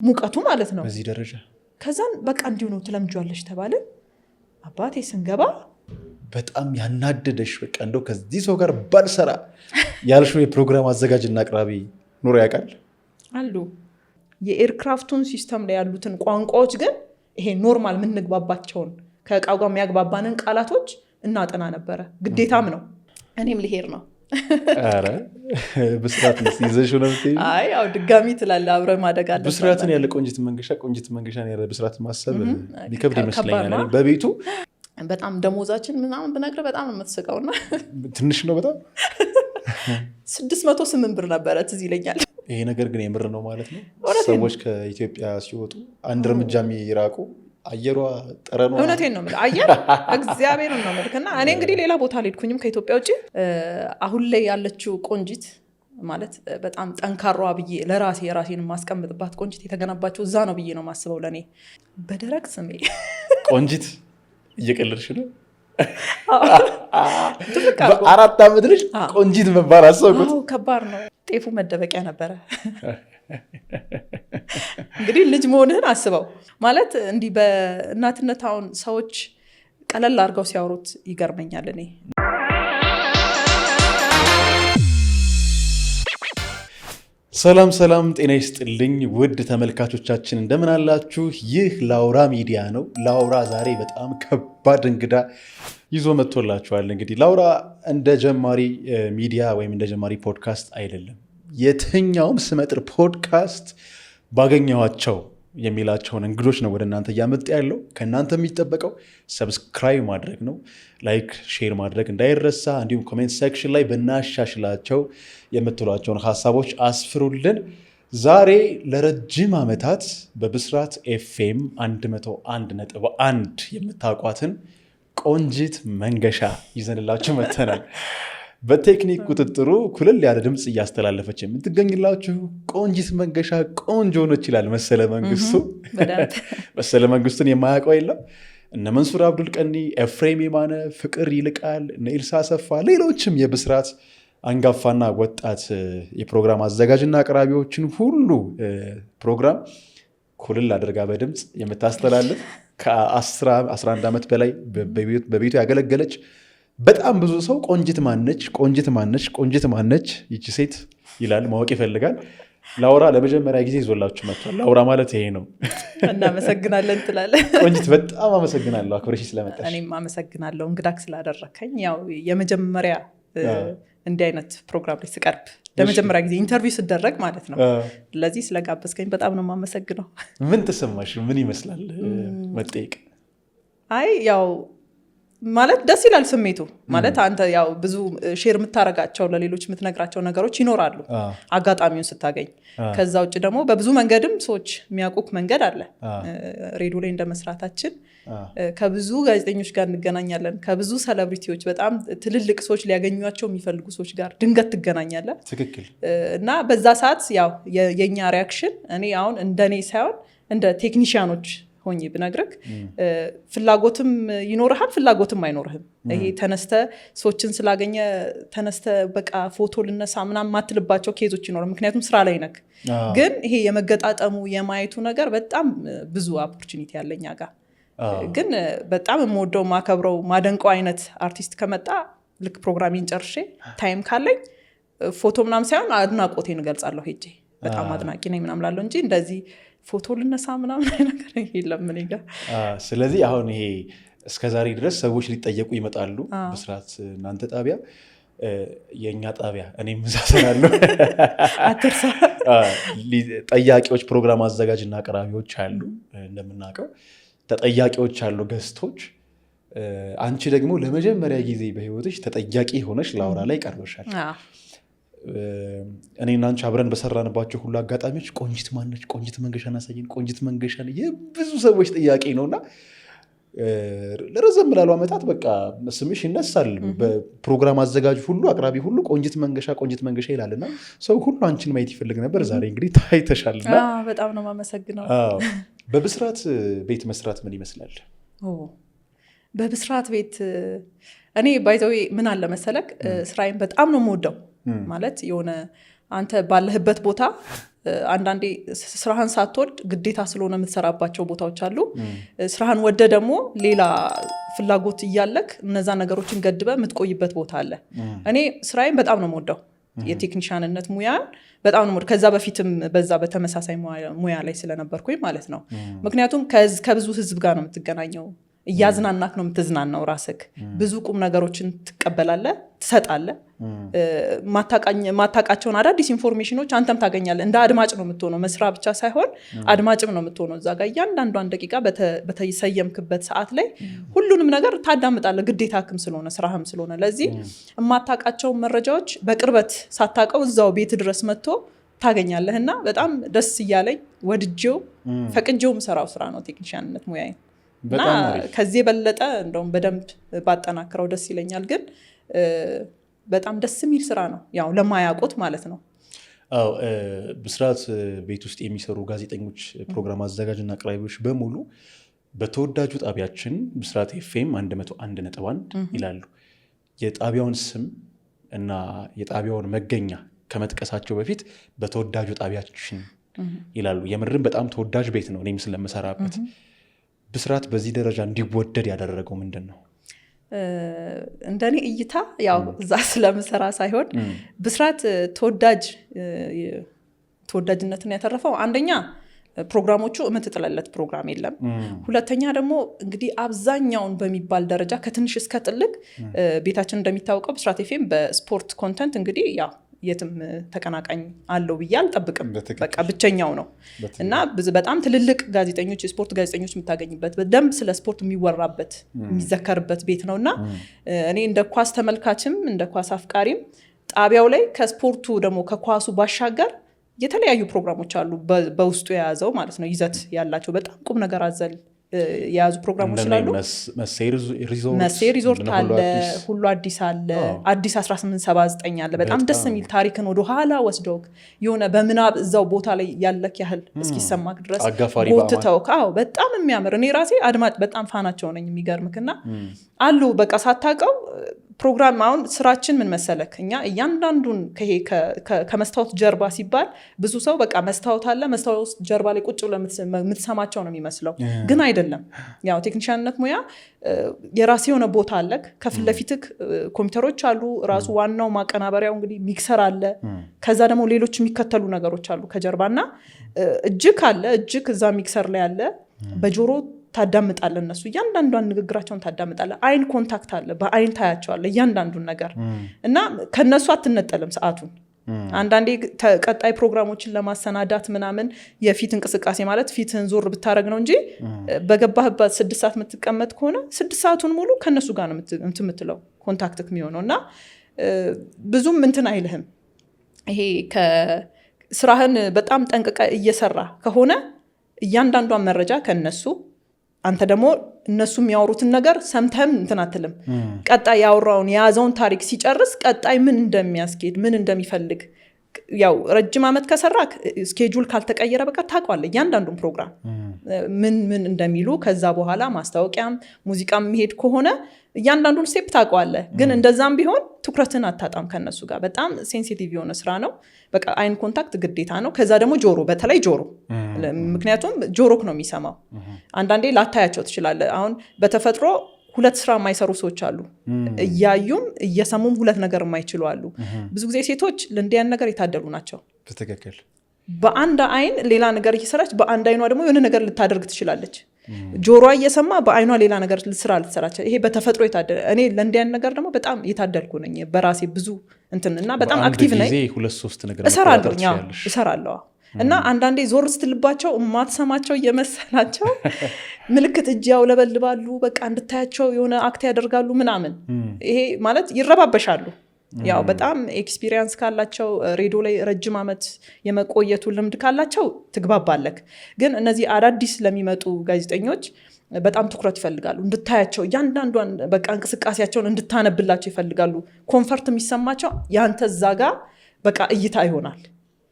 ሙቀቱ ማለት ነው በዚህ ደረጃ። ከዛን በቃ እንዲሁ ነው ትለምጇለሽ ተባለ። አባቴ ስንገባ በጣም ያናደደሽ፣ በቃ እንደው ከዚህ ሰው ጋር ባልሰራ ያልሽው የፕሮግራም አዘጋጅና አቅራቢ ኑሮ ያውቃል? አሉ። የ aircraft ኡን system ላይ ያሉትን ቋንቋዎች ግን ይሄ normal የምንግባባቸውን፣ ከእቃው ጋር የሚያግባባንን ቃላቶች እናጠና ነበረ። ግዴታም ነው። እኔም ልሄድ ነው። ኧረ ብስራት ይዘሽው ነው የምትሄጂው? አይ ያው ድጋሚ ትላለህ፣ አብረህ ማደግ አለብህ። ብስራትን ያለ ቆንጂት መንገሻ፣ ቆንጂት መንገሻን ያለ ብስራት ማሰብ የሚከብድ ከባድ ይመስለኛል። ነው። እኔ በቤቱ በጣም ደሞዛችን ምናምን ብነግርህ በጣም ነው የምትስቀው እና ትንሽ ነው በጣም። 608 ብር ነበረ፣ ትዝ ይለኛል። ይሄ ነገር ግን የምር ነው ማለት ነው። እውነቴን ነው። ሰዎች ከኢትዮጵያ ሲወጡ አንድ እርምጃ የሚራቁ አየሯ፣ ጠረኗ። እውነቴን ነው የምልህ፣ አየር እግዚአብሔርን ነው የምልህ። እና እኔ እንግዲህ ሌላ ቦታ አልሄድኩኝም ከኢትዮጵያ ውጭ። አሁን ላይ ያለችው ቆንጂት ማለት በጣም ጠንካሯ ብዬ ለራሴ የራሴን የማስቀምጥባት ቆንጂት የተገነባቸው እዛ ነው ብዬ ነው የማስበው። ለእኔ በደረቅ ስሜ። ቆንጂት፣ እየቀለድሽ ነው? ድርቅ አድርጎ። በ4 ዓመት ልጅ ቆንጂት መባል አሰብኩት። አዎ፣ ከባድ ነው። ጤፉ መደበቂያ ነበረ። እንግዲህ ልጅ መሆንህን አስበው። ማለት እንዲህ በእናትነት አሁን ሰዎች ቀለል አድርገው ሲያወሩት ይገርመኛል እኔ። ሰላም ሰላም፣ ጤና ይስጥልኝ ውድ ተመልካቾቻችን፣ እንደምን አላችሁ? ይህ ላውራ ሚዲያ ነው። ላውራ ዛሬ በጣም ከባድ እንግዳ ይዞ መጥቶላችኋል። እንግዲህ ላውራ እንደ ጀማሪ ሚዲያ ወይም እንደ ጀማሪ ፖድካስት አይደለም። የትኛውም ስመጥር ፖድካስት ባገኘኋቸው የሚላቸውን እንግዶች ነው ወደ እናንተ እያመጣ ያለው። ከእናንተ የሚጠበቀው subscribe ማድረግ ነው። Like፣ share ማድረግ እንዳይረሳ። እንዲሁም comment section ላይ ብናሻሽላቸው የምትሏቸውን ሀሳቦች አስፍሩልን። ዛሬ ለረጅም ዓመታት በብስራት ኤፍኤም 101.1 የምታውቋትን ቆንጂት መንገሻ ይዘንላችሁ መጥተናል። በቴክኒክ ቁጥጥሩ ኩልል ያለ ድምፅ እያስተላለፈች የምትገኝላችሁ ቆንጂት መንገሻ ቆንጆ ነች ይላል መሰለ መንግስቱ። በደንብ። መሰለ መንግስቱን የማያውቀው የለም። እነ መንሱር አብዱል ቀኒ፣ ኤፍሬም የማነ፣ ፍቅር ይልቃል፣ እነ ኤልሳ አሰፋ፣ ሌሎችም የብስራት አንጋፋና ወጣት የፕሮግራም አዘጋጅና አቅራቢዎችን ሁሉ ፕሮግራም ኩልል አድርጋ በድምፅ የምታስተላልፍ፣ ከ11 ዓመት በላይ በቤቱ ያገለገለች፣ በጣም ብዙ ሰው ቆንጂት ማነች፣ ቆንጂት ማነች፣ ቆንጂት ማነች ይቺ ሴት ይላል፣ ማወቅ ይፈልጋል። ላውራ ለመጀመሪያ ጊዜ ይዞላችሁ መጥቷል። ላውራ ማለት ይሄ ነው። እናመሰግናለን ትላለህ። ቆንጂት፣ በጣም አመሰግናለሁ አክብረሽ ስለመጣሽ። እኔም አመሰግናለሁ እንግዳክ ስላደረከኝ። ያው የመጀመሪያ እንዲህ አይነት ፕሮግራም ላይ ስቀርብ፣ ለመጀመሪያ ጊዜ interview ስደረግ ማለት ነው። ለዚህ ስለጋበዝከኝ በጣም ነው የማመሰግነው። ምን ተሰማሽ? ምን ይመስላል መጠየቅ? አይ ያው ማለት ደስ ይላል ስሜቱ። ማለት አንተ ያው ብዙ share የምታደርጋቸው፣ ለሌሎች የምትነግራቸው ነገሮች ይኖራሉ አጋጣሚውን ስታገኝ። ከዛ ውጭ ደግሞ በብዙ መንገድም ሰዎች የሚያውቁክ መንገድ አለ። ሬዲዮ ላይ እንደ መስራታችን ከብዙ ጋዜጠኞች ጋር እንገናኛለን። ከብዙ celebrity ዎች፣ በጣም ትልልቅ ሰዎች፣ ሊያገኟቸው የሚፈልጉ ሰዎች ጋር ድንገት ትገናኛለህ። እና በዛ ሰዓት ያው የእኛ reaction፣ እኔ አሁን እንደኔ ሳይሆን እንደ ቴክኒሽያኖች ሆኜ ብነግርህ፣ ፍላጎትም ይኖርሃል፣ ፍላጎትም አይኖርህም። ይሄ ተነስተ ሰዎችን ስላገኘ ተነስተ በቃ ፎቶ ልነሳ ምናምን ማትልባቸው case ኦች ይኖራል። ምክንያቱም ስራ ላይ ነክ። ግን ይሄ የመገጣጠሙ የማየቱ ነገር በጣም ብዙ opportunity ያለኛ ጋር ግን በጣም የምወደው፣ ማከብረው፣ ማደንቀው አይነት አርቲስት ከመጣ ልክ ፕሮግራሜን ጨርሼ time ካለኝ ፎቶ ምናምን ሳይሆን አድናቆቴን እገልጻለሁ፣ ሄጄ በጣም አድናቂ ነኝ ምናምን ላለው እንጂ እንደዚህ ፎቶ ልነሳ ምናምን ነገር የለም እኔ ጋር። ስለዚህ አሁን ይሄ እስከ ዛሬ ድረስ ሰዎች ሊጠየቁ ይመጣሉ። ብስራት እናንተ ጣቢያ፣ የእኛ ጣቢያ እኔም እዛ እሰራለሁ። አትርሳ። ጠያቂዎች ፕሮግራም አዘጋጅና አቅራቢዎች አሉ፣ እንደምናውቀው ተጠያቂዎች አሉ፣ guest ኦች። አንቺ ደግሞ ለመጀመሪያ ጊዜ በህይወትሽ ተጠያቂ ሆነሽ ላውራ ላይ ቀርበሻል። እኔና አንቺ አብረን በሰራንባቸው ሁሉ አጋጣሚዎች ቆንጂት ማነች፣ ቆንጂት መንገሻን አሳየን፣ ቆንጂት መንገሻን የብዙ ሰዎች ጥያቄ ነው። እና ለረዘም ላሉ ዓመታት በቃ ስምሽ ይነሳል። በፕሮግራም አዘጋጅ ሁሉ፣ አቅራቢ ሁሉ ቆንጂት መንገሻ፣ ቆንጂት መንገሻ ይላል እና ሰው ሁሉ አንቺን ማየት ይፈልግ ነበር። ዛሬ እንግዲህ ታይተሻል እና በጣም ነው የማመሰግነው። በብስራት ቤት መስራት ምን ይመስላል? በብስራት ቤት እኔ by the way ምን አለ መሰለክ፣ ስራዬን በጣም ነው የምወደው። ማለት የሆነ አንተ ባለህበት ቦታ አንዳንዴ ስራህን ሳትወድ ግዴታ ስለሆነ የምትሰራባቸው ቦታዎች አሉ። ስራህን ወደ ደግሞ ሌላ ፍላጎት እያለክ እነዛ ነገሮችን ገድበ የምትቆይበት ቦታ አለ። እኔ ስራዬን በጣም ነው የምወደው። የቴክኒሻንነት ሙያን በጣም ነው የምወደው። ከዛ በፊትም በዛ በተመሳሳይ ሙያ ላይ ስለነበርኩኝ ማለት ነው። ምክንያቱም ከብዙ ህዝብ ጋር ነው የምትገናኘው። እያዝናናክ ነው የምትዝናናው። ራስክ ብዙ ቁም ነገሮችን ትቀበላለህ፣ ትሰጣለህ። ማታቃቸውን አዳዲስ information ኖች አንተም ታገኛለህ። እንደ አድማጭ ነው የምትሆነው፣ መስራ ብቻ ሳይሆን አድማጭም ነው የምትሆነው። እዛ ጋር እያንዳንዷን ደቂቃ በተሰየምክበት ሰዓት ላይ ሁሉንም ነገር ታዳምጣለህ፣ ግዴታክም ስለሆነ ስራህም ስለሆነ። ለዚህ የማታቃቸውን መረጃዎች በቅርበት ሳታቀው እዛው ቤት ድረስ መጥቶ ታገኛለህ እና በጣም ደስ እያለኝ ወድጄው ፈቅጄው የምሰራው ስራ ነው ቴክኒሽያንነት ሙያዬ። እና ከዚህ የበለጠ እንደውም በደንብ ባጠናክረው ደስ ይለኛል። ግን በጣም ደስ የሚል ስራ ነው፣ ያው ለማያውቁት ማለት ነው። አዎ፣ ብስራት ቤት ውስጥ የሚሰሩ ጋዜጠኞች፣ ፕሮግራም አዘጋጅና አቅራቢዎች በሙሉ በተወዳጁ ጣቢያችን ብስራት ኤፍኤም 101.1 ይላሉ። የጣቢያውን ስም እና የጣቢያውን መገኛ ከመጥቀሳቸው በፊት በተወዳጁ ጣቢያችን ይላሉ። የምርም በጣም ተወዳጅ ቤት ነው፣ እኔም ስለምሰራበት። ብስራት በዚህ ደረጃ እንዲወደድ ያደረገው ምንድን ነው? እንደኔ እይታ ያው እዛ ስለምሰራ ሳይሆን ብስራት ተወዳጅነትን ያተረፈው አንደኛ ፕሮግራሞቹ የምትጥለለት ፕሮግራም የለም። ሁለተኛ ደግሞ እንግዲህ አብዛኛውን በሚባል ደረጃ ከትንሽ እስከ ትልቅ ቤታችን እንደሚታወቀው ብስራት ኤፍኤም በስፖርት content እንግዲህ ያው የትም ተቀናቃኝ አለው ብዬ አልጠብቅም። በቃ ብቸኛው ነው እና በጣም ትልልቅ ጋዜጠኞች፣ የስፖርት ጋዜጠኞች የምታገኝበት፣ በደንብ ስለ ስፖርት የሚወራበት፣ የሚዘከርበት ቤት ነው። እና እኔ እንደ ኳስ ተመልካችም እንደ ኳስ አፍቃሪም ጣቢያው ላይ ከስፖርቱ ደግሞ ከኳሱ ባሻገር የተለያዩ ፕሮግራሞች አሉ በውስጡ የያዘው ማለት ነው፣ ይዘት ያላቸው በጣም ቁም ነገር አዘል የያዙ ፕሮግራሞች ስላሉ መሴ ሪዞርት አለ፣ ሁሉ አዲስ አለ፣ አዲስ 1879 አለ። በጣም ደስ የሚል ታሪክን ወደኋላ ወስደው የሆነ በምናብ እዛው ቦታ ላይ ያለክ ያህል እስኪሰማክ ድረስ ጎትተው፣ አዎ በጣም የሚያምር፣ እኔ ራሴ አድማጭ በጣም fan ኣቸው ነኝ። የሚገርምክና አሉ በቃ ሳታውቀው ፕሮግራም። አሁን ስራችን ምን መሰለክ፣ እኛ እያንዳንዱን ይሄ ከመስታወት ጀርባ ሲባል ብዙ ሰው በቃ መስታወት አለ፣ መስታወት ጀርባ ላይ ቁጭ ብለህ የምትሰማቸው ነው የሚመስለው፣ ግን አይደለም። ያው ቴክኒሻንነት ሙያ የራሴ የሆነ ቦታ አለክ፣ ከፊት ለፊትክ ኮምፒውተሮች አሉ፣ ራሱ ዋናው ማቀናበሪያው እንግዲህ mixer አለ፣ ከዛ ደግሞ ሌሎች የሚከተሉ ነገሮች አሉ ከጀርባ እና እጅክ አለ፣ እጅክ እዛ mixer ላይ አለ። በጆሮ ታዳምጣለህ፣ እነሱ እያንዳንዷን ንግግራቸውን ታዳምጣለህ። አይን contact አለ፣ በአይን ታያቸዋለህ እያንዳንዱን ነገር እና ከነሱ አትነጠልም ሰዓቱን። አንዳንዴ ቀጣይ ፕሮግራሞችን ለማሰናዳት ምናምን የፊት እንቅስቃሴ ማለት ፊትህን ዞር ብታደረግ ነው እንጂ በገባህበት 6 ሰዓት የምትቀመጥ ከሆነ 6 ሰዓቱን ሙሉ ከእነሱ ጋር ነው እንትን የምትለው፣ contact የሚሆነው እና ብዙም እንትን አይልህም። ይሄ ስራህን በጣም ጠንቅቀህ እየሰራ ከሆነ እያንዳንዷን መረጃ ከነሱ፣ አንተ ደግሞ እነሱ የሚያወሩትን ነገር ሰምተህም እንትን አትልም። ቀጣይ ያወራውን የያዘውን ታሪክ ሲጨርስ ቀጣይ ምን እንደሚያስኬድ፣ ምን እንደሚፈልግ፣ ያው ረጅም ዓመት ከሰራክ schedule ካልተቀየረ በቃ ታውቀዋለህ እያንዳንዱን ፕሮግራም ምን ምን እንደሚሉ። ከዛ በኋላ ማስታወቂያም ሙዚቃም የሚሄድ ከሆነ እያንዳንዱን step ታውቀዋለህ። ግን እንደዛም ቢሆን ትኩረትን አታጣም ከነሱ ጋር። በጣም sensitive የሆነ ስራ ነው። በቃ አይን contact ግዴታ ነው። ከዛ ደግሞ ጆሮ፣ በተለይ ጆሮ፣ ምክንያቱም ጆሮክ ነው የሚሰማው። አንዳንዴ ላታያቸው ትችላለህ። አሁን በተፈጥሮ ሁለት ስራ የማይሰሩ ሰዎች አሉ። እያዩም እየሰሙም ሁለት ነገር የማይችሉ አሉ። ብዙ ጊዜ ሴቶች ለእንዲያን ነገር የታደሉ ናቸው። በትክክል። በአንድ አይን ሌላ ነገር እየሰራች በአንድ አይኗ ደግሞ የሆነ ነገር ልታደርግ ትችላለች። ጆሮዋ እየሰማ በአይኗ ሌላ ነገር ስራ ልትሰራ። ይሄ በተፈጥሮ የታደለ፣ እኔ ለእንዲያን ነገር ደግሞ በጣም የታደልኩ ነኝ። በራሴ ብዙ እንትን እና በጣም active ነኝ። ሁለት ሶስት ነገር እሰራለሁ እሰራለሁ እና አንዳንዴ ዞር ስትልባቸው የማትሰማቸው እየመሰላቸው ምልክት እጅ ያውለበልባሉ። በቃ እንድታያቸው የሆነ act ያደርጋሉ ምናምን። ይሄ ማለት ይረባበሻሉ። ያው በጣም experience ካላቸው፣ ሬዲዮ ላይ ረጅም ዓመት የመቆየቱ ልምድ ካላቸው ትግባባለክ። ግን እነዚህ አዳዲስ ለሚመጡ ጋዜጠኞች በጣም ትኩረት ይፈልጋሉ። እንድታያቸው እያንዳንዷን በቃ እንቅስቃሴያቸውን እንድታነብላቸው ይፈልጋሉ። comfort የሚሰማቸው ያንተ እዛ ጋ በቃ እይታ ይሆናል።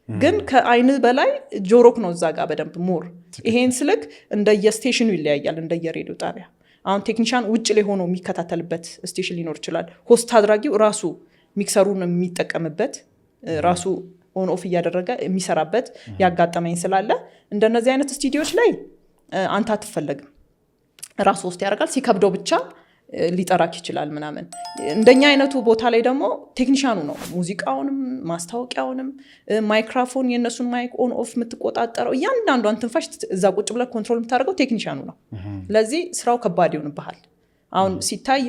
ግን ከአይን በላይ ጆሮክ ነው እዛ ጋ በደንብ more። ይሄን ስልክ እንደየ station ኑ ይለያያል፣ እንደየሬዲዮ ጣቢያ። አሁን ቴክኒሻን ውጭ ላይ ሆኖ የሚከታተልበት station ሊኖር ይችላል። host አድራጊው ራሱ mixer ኡን የሚጠቀምበት፣ ራሱ on off እያደረገ የሚሰራበት ያጋጠመኝ ስላለ እንደነዚህ አይነት ስቱዲዮች ላይ አንተ አትፈለግም። ራሱ ውስጥ ያደርጋል። ሲከብደው ብቻ ሊጠራክ ይችላል ምናምን። እንደኛ አይነቱ ቦታ ላይ ደግሞ ቴክኒሻኑ ነው ሙዚቃውንም ማስታወቂያውንም ማይክራፎን የእነሱን mic on off የምትቆጣጠረው፣ እያንዳንዷን ትንፋሽ እዛ ቁጭ ብለህ control የምታደርገው ቴክኒሻኑ ነው። ለዚህ ስራው ከባድ ይሆንብሃል። አሁን ሲታይ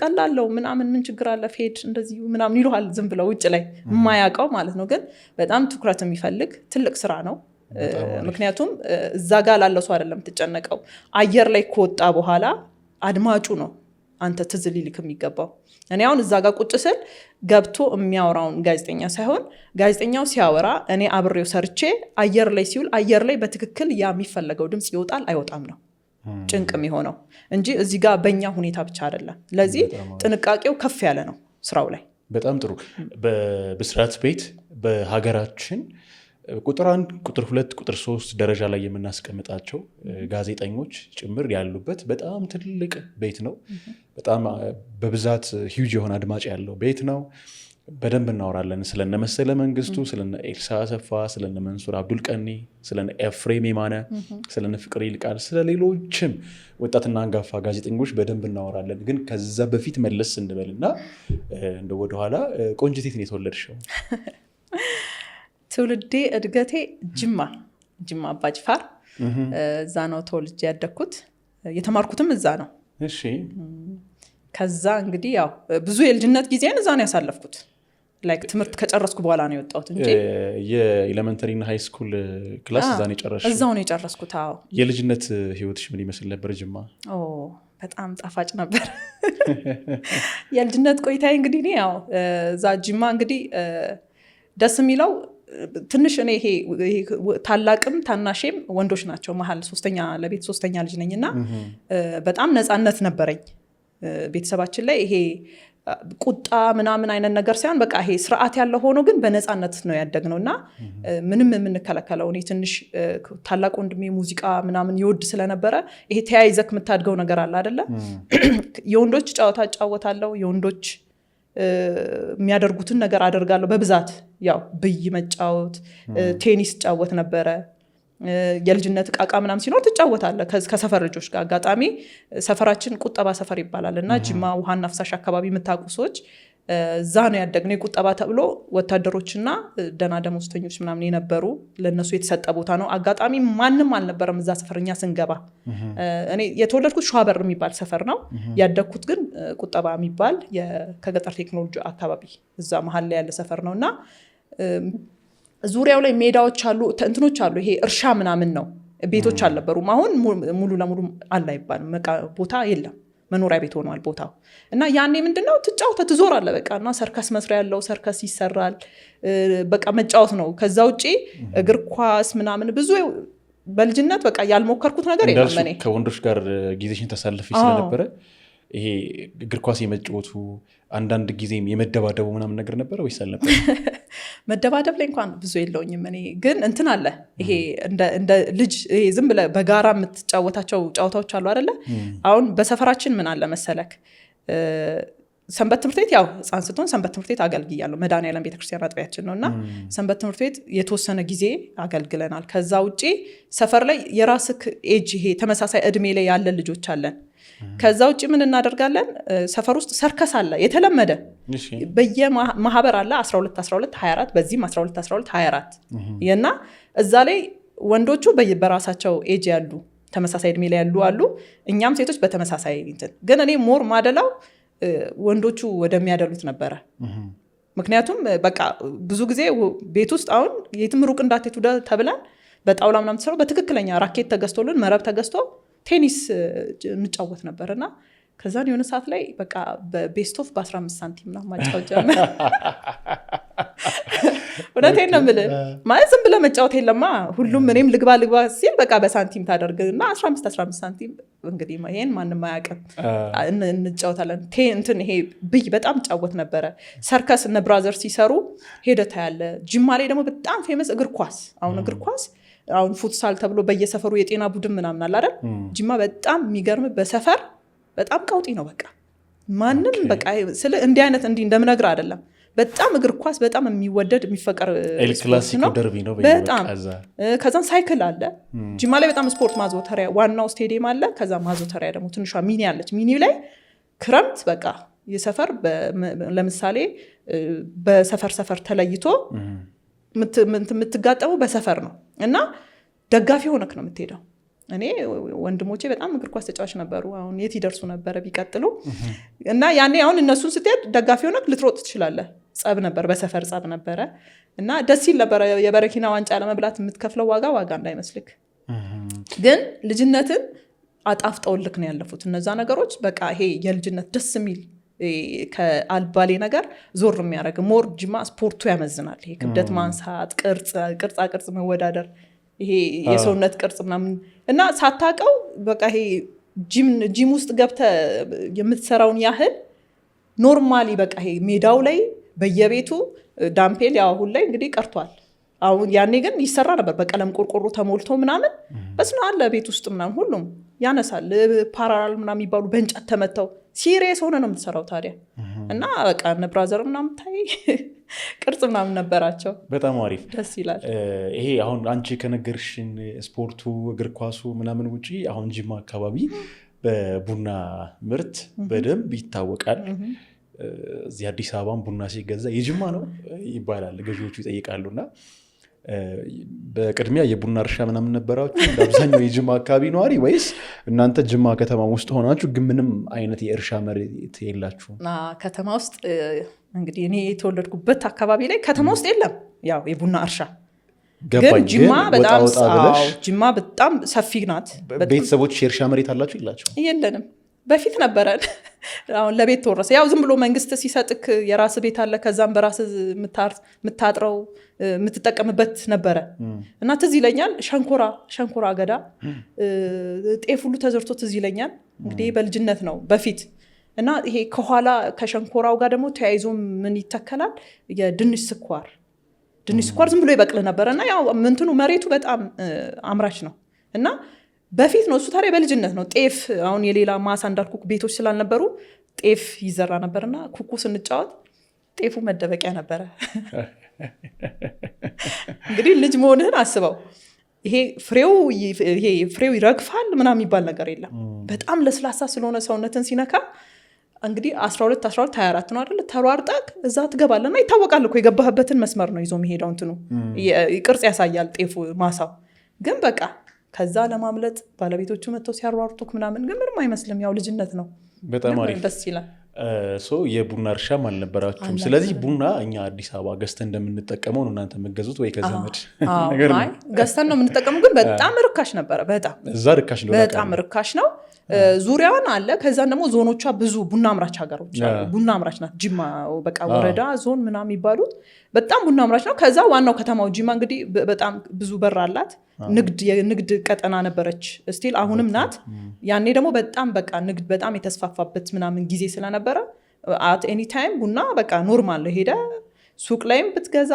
ቀላለው ምናምን፣ ምን ችግር አለ፣ fade እንደዚሁ ምናምን ይሉሃል፣ ዝም ብለው ውጭ ላይ የማያውቀው ማለት ነው። ግን በጣም ትኩረት የሚፈልግ ትልቅ ስራ ነው። ምክንያቱም እዛ ጋር ላለው ሰው አይደለም የምትጨነቀው። አየር ላይ ከወጣ በኋላ አድማጩ ነው አንተ ትዝ ሊልክ የሚገባው። እኔ አሁን እዛ ጋር ቁጭ ስል ገብቶ የሚያወራውን ጋዜጠኛ ሳይሆን ጋዜጠኛው ሲያወራ እኔ አብሬው ሰርቼ አየር ላይ ሲውል አየር ላይ በትክክል ያ የሚፈለገው ድምፅ ይወጣል አይወጣም ነው ጭንቅ የሚሆነው እንጂ እዚህ ጋር በእኛ ሁኔታ ብቻ አይደለም። ለዚህ ጥንቃቄው ከፍ ያለ ነው ስራው ላይ። በጣም ጥሩ። በብስራት ቤት በሀገራችን ቁጥር 1፣ ቁጥር 2፣ ቁጥር 3 ደረጃ ላይ የምናስቀምጣቸው ጋዜጠኞች ጭምር ያሉበት በጣም ትልቅ ቤት ነው። በጣም በብዛት ሂውጅ የሆነ አድማጭ ያለው ቤት ነው። በደንብ እናወራለን ስለነ መሰለ መንግስቱ፣ ስለነ ኤልሳ አሰፋ፣ ስለነ መንሱር አብዱልቀኒ፣ ስለነ ኤፍሬም የማነ፣ ስለነ ፍቅር ይልቃል፣ ስለሌሎችም ወጣትና አንጋፋ ጋዜጠኞች በደንብ እናወራለን። ግን ከዛ በፊት መለስ እንበልና እንደ ወደኋላ፣ ቆንጅት፣ የት ነው የተወለድሽው? ትውልዴ እድገቴ ጅማ፣ ጅማ አባጅፋር፣ እዛ ነው ተወልጄ ያደግኩት። የተማርኩትም እዛ ነው። ከዛ እንግዲህ ያው ብዙ የልጅነት ጊዜን እዛ ነው ያሳለፍኩት። Like ትምህርት ከጨረስኩ በኋላ ነው የወጣሁት እንጂ። የ elementary እና high school class እዛ ነው የጨረስሽው? እዛው ነው የጨረስኩት። አዎ። የልጅነት ህይወትሽ ምን ይመስል ነበር ጅማ? ኦ፣ በጣም ጣፋጭ ነበር የልጅነት ቆይታዬ። እንግዲህ እኔ ያው እዛ ጅማ እንግዲህ ደስ የሚለው ትንሽ እኔ ይሄ ታላቅም ታናሼም ወንዶች ናቸው። መሀል ሶስተኛ፣ ለቤት ሶስተኛ ልጅ ነኝ እና በጣም ነፃነት ነበረኝ። ቤተሰባችን ላይ ይሄ ቁጣ ምናምን አይነት ነገር ሳይሆን በቃ ይሄ ስርዓት ያለው ሆኖ ግን በነፃነት ነው ያደግነው እና ምንም የምንከለከለው፣ እኔ ትንሽ ታላቅ ወንድሜ ሙዚቃ ምናምን ይወድ ስለነበረ ይሄ ተያይዘክ የምታድገው ነገር አለ አደለ? የወንዶች ጨዋታ እጫወታለሁ፣ የወንዶች የሚያደርጉትን ነገር አደርጋለሁ። በብዛት ያው ብይ መጫወት፣ ቴኒስ እጫወት ነበረ። የልጅነት እቃቃ ምናምን ሲኖር ትጫወታለህ ከሰፈር ልጆች ጋር። አጋጣሚ ሰፈራችን ቁጠባ ሰፈር ይባላል እና ጅማ ውሃና ፍሳሽ አካባቢ የምታውቁ ሰዎች እዛ ነው ያደግነው። የቁጠባ ተብሎ ወታደሮችና ደህና ደሞዝተኞች ምናምን የነበሩ ለእነሱ የተሰጠ ቦታ ነው። አጋጣሚ ማንም አልነበረም እዛ ሰፈር እኛ ስንገባ። እኔ የተወለድኩት ሸዋበር የሚባል ሰፈር ነው። ያደግኩት ግን ቁጠባ የሚባል ከገጠር ቴክኖሎጂ አካባቢ እዛ መሀል ላይ ያለ ሰፈር ነው እና ዙሪያው ላይ ሜዳዎች አሉ፣ እንትኖች አሉ። ይሄ እርሻ ምናምን ነው። ቤቶች አልነበሩም። አሁን ሙሉ ለሙሉ አለ አይባልም። ቦታ የለም፣ መኖሪያ ቤት ሆኗል ቦታው። እና ያኔ ምንድነው ትጫወተ ትዞራለህ በቃ። እና ሰርከስ መስሪያ ያለው ሰርከስ ይሰራል። በቃ መጫወት ነው። ከዛ ውጪ እግር ኳስ ምናምን ብዙ በልጅነት በቃ ያልሞከርኩት ነገር የለም። እኔ ከወንዶች ጋር ጊዜሽን ታሳልፊ ስለነበረ ይሄ እግር ኳስ የመጫወቱ፣ አንዳንድ ጊዜም የመደባደቡ ምናምን ነገር ነበረ ወይስ አልነበረ? መደባደብ ላይ እንኳን ብዙ የለውኝም። እኔ ግን እንትን አለ፣ ይሄ እንደ ልጅ ይሄ ዝም ብለህ በጋራ የምትጫወታቸው ጨዋታዎች አሉ አይደለ? አሁን በሰፈራችን ምን አለ መሰለክ፣ ሰንበት ትምህርት ቤት፣ ያው ህፃን ስትሆን ሰንበት ትምህርት ቤት አገልግያለሁ። መድኃኒዓለም ቤተክርስቲያን አጥቢያችን ነው እና ሰንበት ትምህርት ቤት የተወሰነ ጊዜ አገልግለናል። ከዛ ውጪ ሰፈር ላይ የራስክ ኤጅ ይሄ ተመሳሳይ እድሜ ላይ ያለን ልጆች አለን። ከዛ ውጭ ምን እናደርጋለን? ሰፈር ውስጥ ሰርከስ አለ የተለመደ፣ በየማህበር አለ፣ 12 12 24፣ በዚህም 12 12 24 እና እዛ ላይ ወንዶቹ በራሳቸው ኤጅ ያሉ ተመሳሳይ እድሜ ላይ ያሉ አሉ። እኛም ሴቶች በተመሳሳይ እንትን፣ ግን እኔ more ማደላው ወንዶቹ ወደሚያደሉት ነበረ። ምክንያቱም በቃ ብዙ ጊዜ ቤት ውስጥ አሁን የትም ሩቅ እንዳትሄዱ ተብለን በጣውላ ምናምን ተሰሩ፣ በትክክለኛ ራኬት ተገዝቶልን መረብ ተገዝቶ ቴኒስ እንጫወት ነበር። እና ከዛን የሆነ ሰዓት ላይ በቃ በ best of በ15 ሳንቲም ምናምን ማጫወት ጀመር። እውነቴን ነው የምልህ። ማለት ዝም ብለህ መጫወት የለማ፣ ሁሉም እኔም ልግባ ልግባ ሲል በቃ በሳንቲም ታደርግ እና 15 15 ሳንቲም፣ እንግዲህ ይሄን ማንም አያውቅም፣ እንጫወታለን። እንትን ይሄ ብይ በጣም እጫወት ነበረ። ሰርከስ እነ brother ሲሰሩ ሄደህ ታያለህ። ጅማ ላይ ደግሞ በጣም famous እግር ኳስ፣ አሁን እግር ኳስ፣ አሁን futsal ተብሎ በየሰፈሩ የጤና ቡድን ምናምን አለ አይደል? ጅማ በጣም የሚገርም በሰፈር በጣም ቀውጢ ነው። በቃ ማንም በቃ ስለ እንዲህ አይነት እንዲህ እንደምነግርህ አይደለም። በጣም እግር ኳስ በጣም የሚወደድ የሚፈቀር ኤል ስፖርት ክላሲኮ ነው ደርቢ ነው በጣም። በቃ እዛ። ከዛም ሳይክል አለ ጅማ ላይ፣ በጣም ስፖርት ማዘውተሪያ ዋናው ስቴዲየም አለ። ከዛ ማዘውተሪያ ደግሞ ትንሿ mini አለች። Mini ላይ ክረምት በቃ የሰፈር ለምሳሌ በሰፈር ሰፈር ተለይቶ የምትጋጠመው በሰፈር ነው እና ደጋፊ ሆነክ ነው የምትሄደው። እኔ ወንድሞቼ በጣም እግር ኳስ ተጫዋች ነበሩ። አሁን የት ይደርሱ ነበረ ቢቀጥሉ። እና ያኔ አሁን እነሱን ስትሄድ ደጋፊ ሆነክ ልትሮጥ ትችላለህ። ጸብ ነበር፣ በሰፈር ጸብ ነበረ እና ደስ ይል ነበረ። የበረኪና ዋንጫ ለመብላት የምትከፍለው ዋጋ ዋጋ እንዳይመስልክ። ግን ልጅነትን አጣፍጠውልክ ነው ያለፉት እነዛ ነገሮች። በቃ ይሄ የልጅነት ደስ የሚል ከአልባሌ ነገር ዞር የሚያደርግ፣ more ጅማ ስፖርቱ ያመዝናል። ይሄ ክብደት ማንሳት፣ ቅርጽ ቅርጻ ቅርጽ መወዳደር፣ ይሄ የሰውነት ቅርጽ ምናምን እና ሳታውቀው በቃ ይሄ ጂም ውስጥ ገብተህ የምትሰራውን ያህል normally በቃ ይሄ ሜዳው ላይ በየቤቱ dumbbell፣ ያው አሁን ላይ እንግዲህ ቀርቷል። አሁን ያኔ ግን ይሰራ ነበር፣ በቀለም ቆርቆሮ ተሞልቶ ምናምን በስነ አለ ቤት ውስጥ ምናምን ሁሉም ያነሳል። Parallel ምናምን የሚባሉ በእንጨት ተመተው serious ሆነ ነው የምትሰራው ታዲያ። እና በቃ እነ brother ምናምን ታይ ቅርጽ ምናምን ነበራቸው። በጣም አሪፍ። ደስ ይላል። ይሄ አሁን አንቺ ከነገርሽን ስፖርቱ እግር ኳሱ ምናምን ውጪ አሁን ጅማ አካባቢ በቡና ምርት በደንብ ይታወቃል። እዚህ አዲስ አበባም ቡና ሲገዛ የጅማ ነው ይባላል፣ ገዢዎቹ ይጠይቃሉ። እና በቅድሚያ የቡና እርሻ ምናምን ነበራችሁ እንደ አብዛኛው የጅማ አካባቢ ነዋሪ ወይስ እናንተ ጅማ ከተማ ውስጥ ሆናችሁ ግን ምንም አይነት የእርሻ መሬት የላችሁም? ከተማ ውስጥ እንግዲህ እኔ የተወለድኩበት አካባቢ ላይ ከተማ ውስጥ የለም ያው የቡና እርሻ። ግን ገባኝ። ጅማ ግን ወጣ በጣም ወጣ ብለሽ አዎ፣ ጅማ በጣም ሰፊ ናት። ቤተሰቦች የእርሻ መሬት አላችሁ የላቸው? የለንም። በፊት ነበረን። አሁን ለቤት ተወረሰ። ያው ዝም ብሎ መንግስት ሲሰጥክ የራስ ቤት አለ፣ ከዛም በራስ የምታጥረው የምትጠቀምበት ነበረ። እና ትዝ ይለኛል ሸንኮራ አገዳ፣ ጤፍ ሁሉ ተዘርቶ ትዝ ይለኛል። እንግዲህ በልጅነት ነው በፊት። እና ይሄ ከኋላ ከሸንኮራው ጋር ደግሞ ተያይዞ ምን ይተከላል? የድንች ስኳር፣ ድንች ስኳር ዝም ብሎ ይበቅል ነበረ። እና ያው ምንትኑ መሬቱ በጣም አምራች ነው እና በፊት ነው እሱ፣ ታዲያ በልጅነት ነው። ጤፍ አሁን የሌላ ማሳ እንዳልኩ ቤቶች ስላልነበሩ ጤፍ ይዘራ ነበርና ኩኩ ስንጫወት ጤፉ መደበቂያ ነበረ። እንግዲህ ልጅ መሆንህን አስበው። ይሄ ፍሬው ይረግፋል ምናምን የሚባል ነገር የለም። በጣም ለስላሳ ስለሆነ ሰውነትን ሲነካ እንግዲህ 12 12 24 ነው አይደለ? ተሯርጠህ እዛ ትገባለህ እና ይታወቃል እኮ፣ የገባህበትን መስመር ነው ይዞ የሚሄደው፣ እንትኑ ቅርጽ ያሳያል ጤፉ ማሳው። ግን በቃ ከዛ ለማምለጥ ባለቤቶቹ መጥተው ሲያሯርጡክ ምናምን ግን ምንም አይመስልም። ያው ልጅነት ነው። በጣም ግን አሪፍ። ደስ ይላል። So የቡና እርሻም አልነበራችሁም። ስለዚህ ቡና እኛ አዲስ አበባ ገዝተን እንደምንጠቀመው ነው እናንተ የምትገዙት ወይ ከዘመድ አዎ፣ ነገር ነው? አይ ገዝተን ነው የምንጠቀመው፣ ግን በጣም ርካሽ ነበረ። በጣም እዛ ርካሽ እንደሆነ በጣም ርካሽ ነው። ዙሪያዋን አለ። ከዛን ደግሞ ዞኖቿ ብዙ ቡና አምራች ሀገሮች አሉ። ቡና አምራች ናት ጅማ። በቃ ወረዳ ዞን ምናምን የሚባሉት በጣም ቡና አምራች ነው። ከዛ ዋናው ከተማው ጅማ እንግዲህ በጣም ብዙ በር አላት። የንግድ ቀጠና ነበረች፣ still አሁንም ናት። ያኔ ደግሞ በጣም በቃ ንግድ በጣም የተስፋፋበት ምናምን ጊዜ ስለነበረ at any time ቡና በቃ normal ነው። ሄደ ሱቅ ላይም ብትገዛ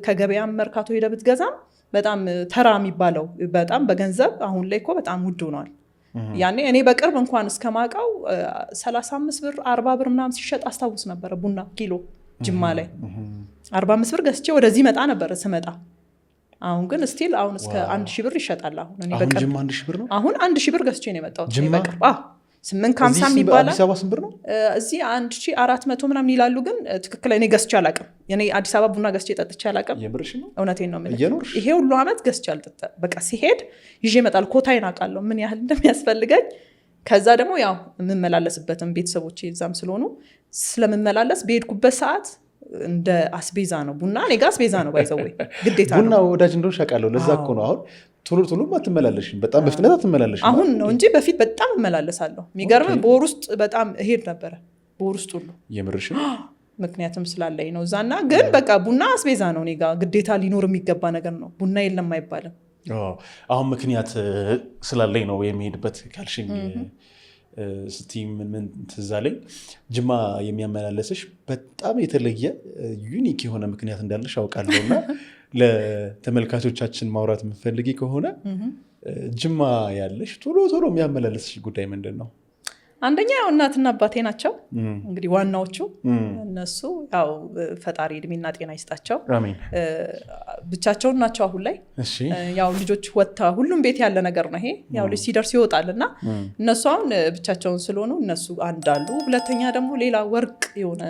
ከገበያም መርካቶ ሄደ ብትገዛም በጣም ተራ የሚባለው በጣም በገንዘብ፣ አሁን ላይ እኮ በጣም ውድ ሆኗል። ያኔ እኔ በቅርብ እንኳን እስከማውቀው 35 ብር፣ 40 ብር ምናምን ሲሸጥ አስታውስ ነበረ ቡና ኪሎ ጅማ ላይ። 45 ብር ገዝቼ ወደዚህ መጣ ነበረ ስመጣ። አሁን ግን still አሁን እስከ 1000 ብር ይሸጣል። አሁን እኔ አሁን በቅርብ ጅማ 1000 ብር ነው። አሁን 1000 ብር ገዝቼ ነው የመጣሁት እኔ ጅማ? በቅርብ። አዎ፣ 8.50 እዚህ ይባላል። አዲስ አበባ ስንት ብር ነው? እዚህ 1400 ምናምን ይላሉ። ግን ትክክል እኔ ገዝቼ አላውቅም። እኔ አዲስ አበባ ቡና ገዝቼ ጠጥቼ አላውቅም። የምርሽ ነው? እውነቴን ነው የምልህ። እየኖርሽ? ይሄ ሁሉ ዓመት ገዝቼ አልጠጣ። በቃ ሲሄድ ይዤ እመጣለሁ። ኮታዬን አውቃለሁ ምን ያህል እንደሚያስፈልገኝ። ከዛ ደግሞ ያው የምመላለስበትም ቤተሰቦቼ እዛም ስለሆኑ ስለምመላለስ በሄድኩበት ሰዓት እንደ አስቤዛ ነው ቡና፣ እኔ ጋ አስቤዛ ነው by the way፣ ግዴታ ቡና ነው። ወዳጅ እንደሆንሽ አውቃለሁ። ለዛ እኮ ነው አሁን ቶሎ ቶሎም አትመላለሽም፣ በጣም በፍጥነት አትመላለሽም። አሁን ነው እንጂ በፊት በጣም እመላለሳለሁ። የሚገርም በወር ውስጥ በጣም እሄድ ነበረ፣ በወር ውስጥ ሁሉ። የምርሽ ነው? ምክንያትም ስላለኝ ነው እዛና። ግን በቃ ቡና አስቤዛ ነው፣ እኔ ጋ ግዴታ ሊኖር የሚገባ ነገር ነው። ቡና የለም አይባልም። አዎ፣ አሁን ምክንያት ስላለኝ ነው የሚሄድበት ካልሽኝ እስቲ ምን ትዝ አለኝ፣ ጅማ የሚያመላለስሽ በጣም የተለየ unique የሆነ ምክንያት እንዳለሽ አውቃለሁ እና ለተመልካቾቻችን ማውራት የምትፈልጊ ከሆነ ጅማ ያለሽ ቶሎ ቶሎ የሚያመላለስሽ ጉዳይ ምንድን ነው? አንደኛ ያው እናትና አባቴ ናቸው እንግዲህ ዋናዎቹ እነሱ። ያው ፈጣሪ እድሜና ጤና ይስጣቸው። አሜን። ብቻቸውን ናቸው አሁን ላይ። ያው ልጆች ወጥታ ሁሉም ቤት ያለ ነገር ነው ይሄ። ያው ልጅ ሲደርስ ይወጣል እና እነሱ አሁን ብቻቸውን ስለሆኑ እነሱ አንድ አሉ። ሁለተኛ ደግሞ ሌላ ወርቅ የሆነ፣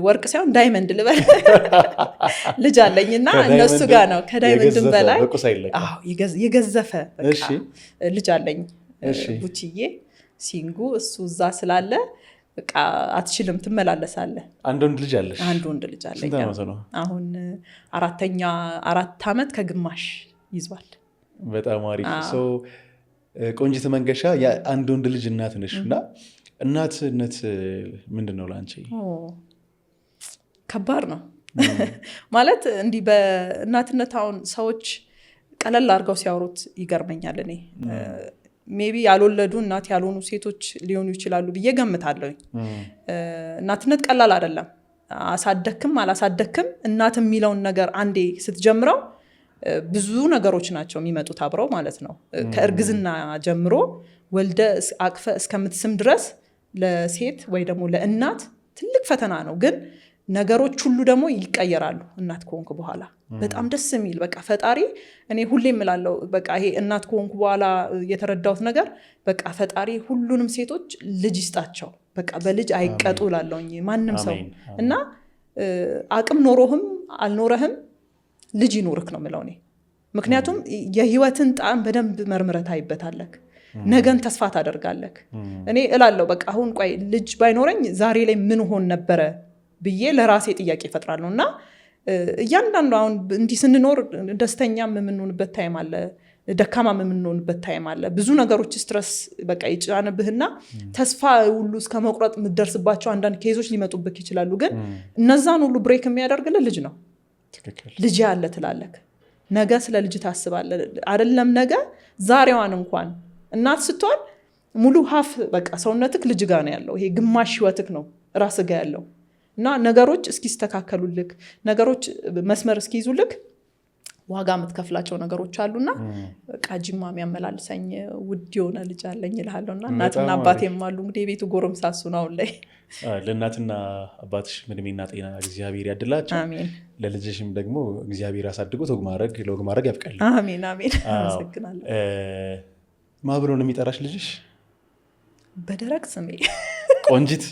ወርቅ ሳይሆን diamond ልበል፣ ልጅ አለኝ እና እነሱ ጋር ነው። ከ diamond ም በላይ በቁስ አይለካም። አዎ፣ የገዘፈ በቃ ልጅ አለኝ ቡችዬ ሲንጉ። እሱ እዛ ስላለ በቃ አትችልም፣ ትመላለሳለህ። አንድ ወንድ ልጅ አለሽ? አንድ ወንድ ልጅ አለኝ። ስንት ዓመቱ ነው? አሁን 4 ዓመት ከግማሽ ይዟል። በጣም አሪፍ። So ቆንጂት መንገሻ የአንድ ወንድ ልጅ እናት ነሽ እና እናትነት ምንድን ነው ለአንቺ? ኦ፣ ከባድ ነው። ማለት እንዲህ በእናትነት አሁን ሰዎች ቀለል አድርገው ሲያወሩት ይገርመኛል። እኔ maybe ያልወለዱ፣ እናት ያልሆኑ ሴቶች ሊሆኑ ይችላሉ ብዬ ገምታለሁኝ። እናትነት ቀላል አይደለም። አሳደክም አላሳደክም እናት የሚለውን ነገር አንዴ ስትጀምረው ብዙ ነገሮች ናቸው የሚመጡት አብረው ማለት ነው። ከእርግዝና ጀምሮ ወልደ አቅፈ እስከምትስም ድረስ ለሴት ወይ ደግሞ ለእናት ትልቅ ፈተና ነው። ግን ነገሮች ሁሉ ደግሞ ይቀየራሉ እናት ከሆንክ በኋላ። በጣም ደስ የሚል፣ በቃ ፈጣሪ፣ እኔ ሁሌም እምላለሁ፣ በቃ ይሄ እናት ከሆንኩ በኋላ የተረዳሁት ነገር፣ በቃ ፈጣሪ ሁሉንም ሴቶች ልጅ ይስጣቸው፣ በቃ በልጅ አይቀጡ እላለሁኝ ማንም ሰው። እና አቅም ኖሮህም አልኖረህም ልጅ ይኑርክ ነው የምለው እኔ። ምክንያቱም የህይወትን ጣዕም በደንብ መርምረህ ታይበታለክ። ነገን ተስፋ ታደርጋለክ። እኔ እላለሁ፣ በቃ አሁን ቆይ ልጅ ባይኖረኝ ዛሬ ላይ ምን ሆን ነበረ ብዬ ለራሴ ጥያቄ እፈጥራለሁ። እና እያንዳንዱ አሁን እንዲህ ስንኖር ደስተኛም የምንሆንበት time አለ፣ ደካማም የምንሆንበት time አለ። ብዙ ነገሮች stress በቃ ይጫንብህና ተስፋ ሁሉ እስከ መቁረጥ የምትደርስባቸው አንዳንድ case ኦች ሊመጡብህ ይችላሉ። ግን እነዛን ሁሉ break የሚያደርግልህ ልጅ ነው። ልጅ ያለ ትላለክ። ነገ ስለ ልጅ ታስባለህ። አይደለም ነገ፣ ዛሬዋን እንኳን እናት ስትሆን ሙሉ half በቃ ሰውነትክ ልጅ ጋ ነው ያለው። ይሄ ግማሽ ህይወትክ ነው ራስ ጋ ያለው እና ነገሮች እስኪስተካከሉልክ፣ ነገሮች መስመር እስኪይዙልክ ዋጋ የምትከፍላቸው ነገሮች አሉና በቃ ጅማ የሚያመላልሰኝ ውድ የሆነ ልጅ አለኝ እልሃለሁ። እና እናትና አባቴም አሉ። እንግዲህ የቤቱ ጎረምሳ እሱ ነው አሁን ላይ። ለእናትና አባትሽ እድሜና ጤና እግዚአብሔር ያድላቸው። አሜን። ለልጅሽም ደግሞ እግዚአብሔር አሳድጎ ለወግ ማድረግ ያብቃል። አሜን አሜን። አመሰግናለሁ። ማ ብሎ ነው የሚጠራሽ ልጅሽ? በደረቅ ስሜ። ቆንጂት?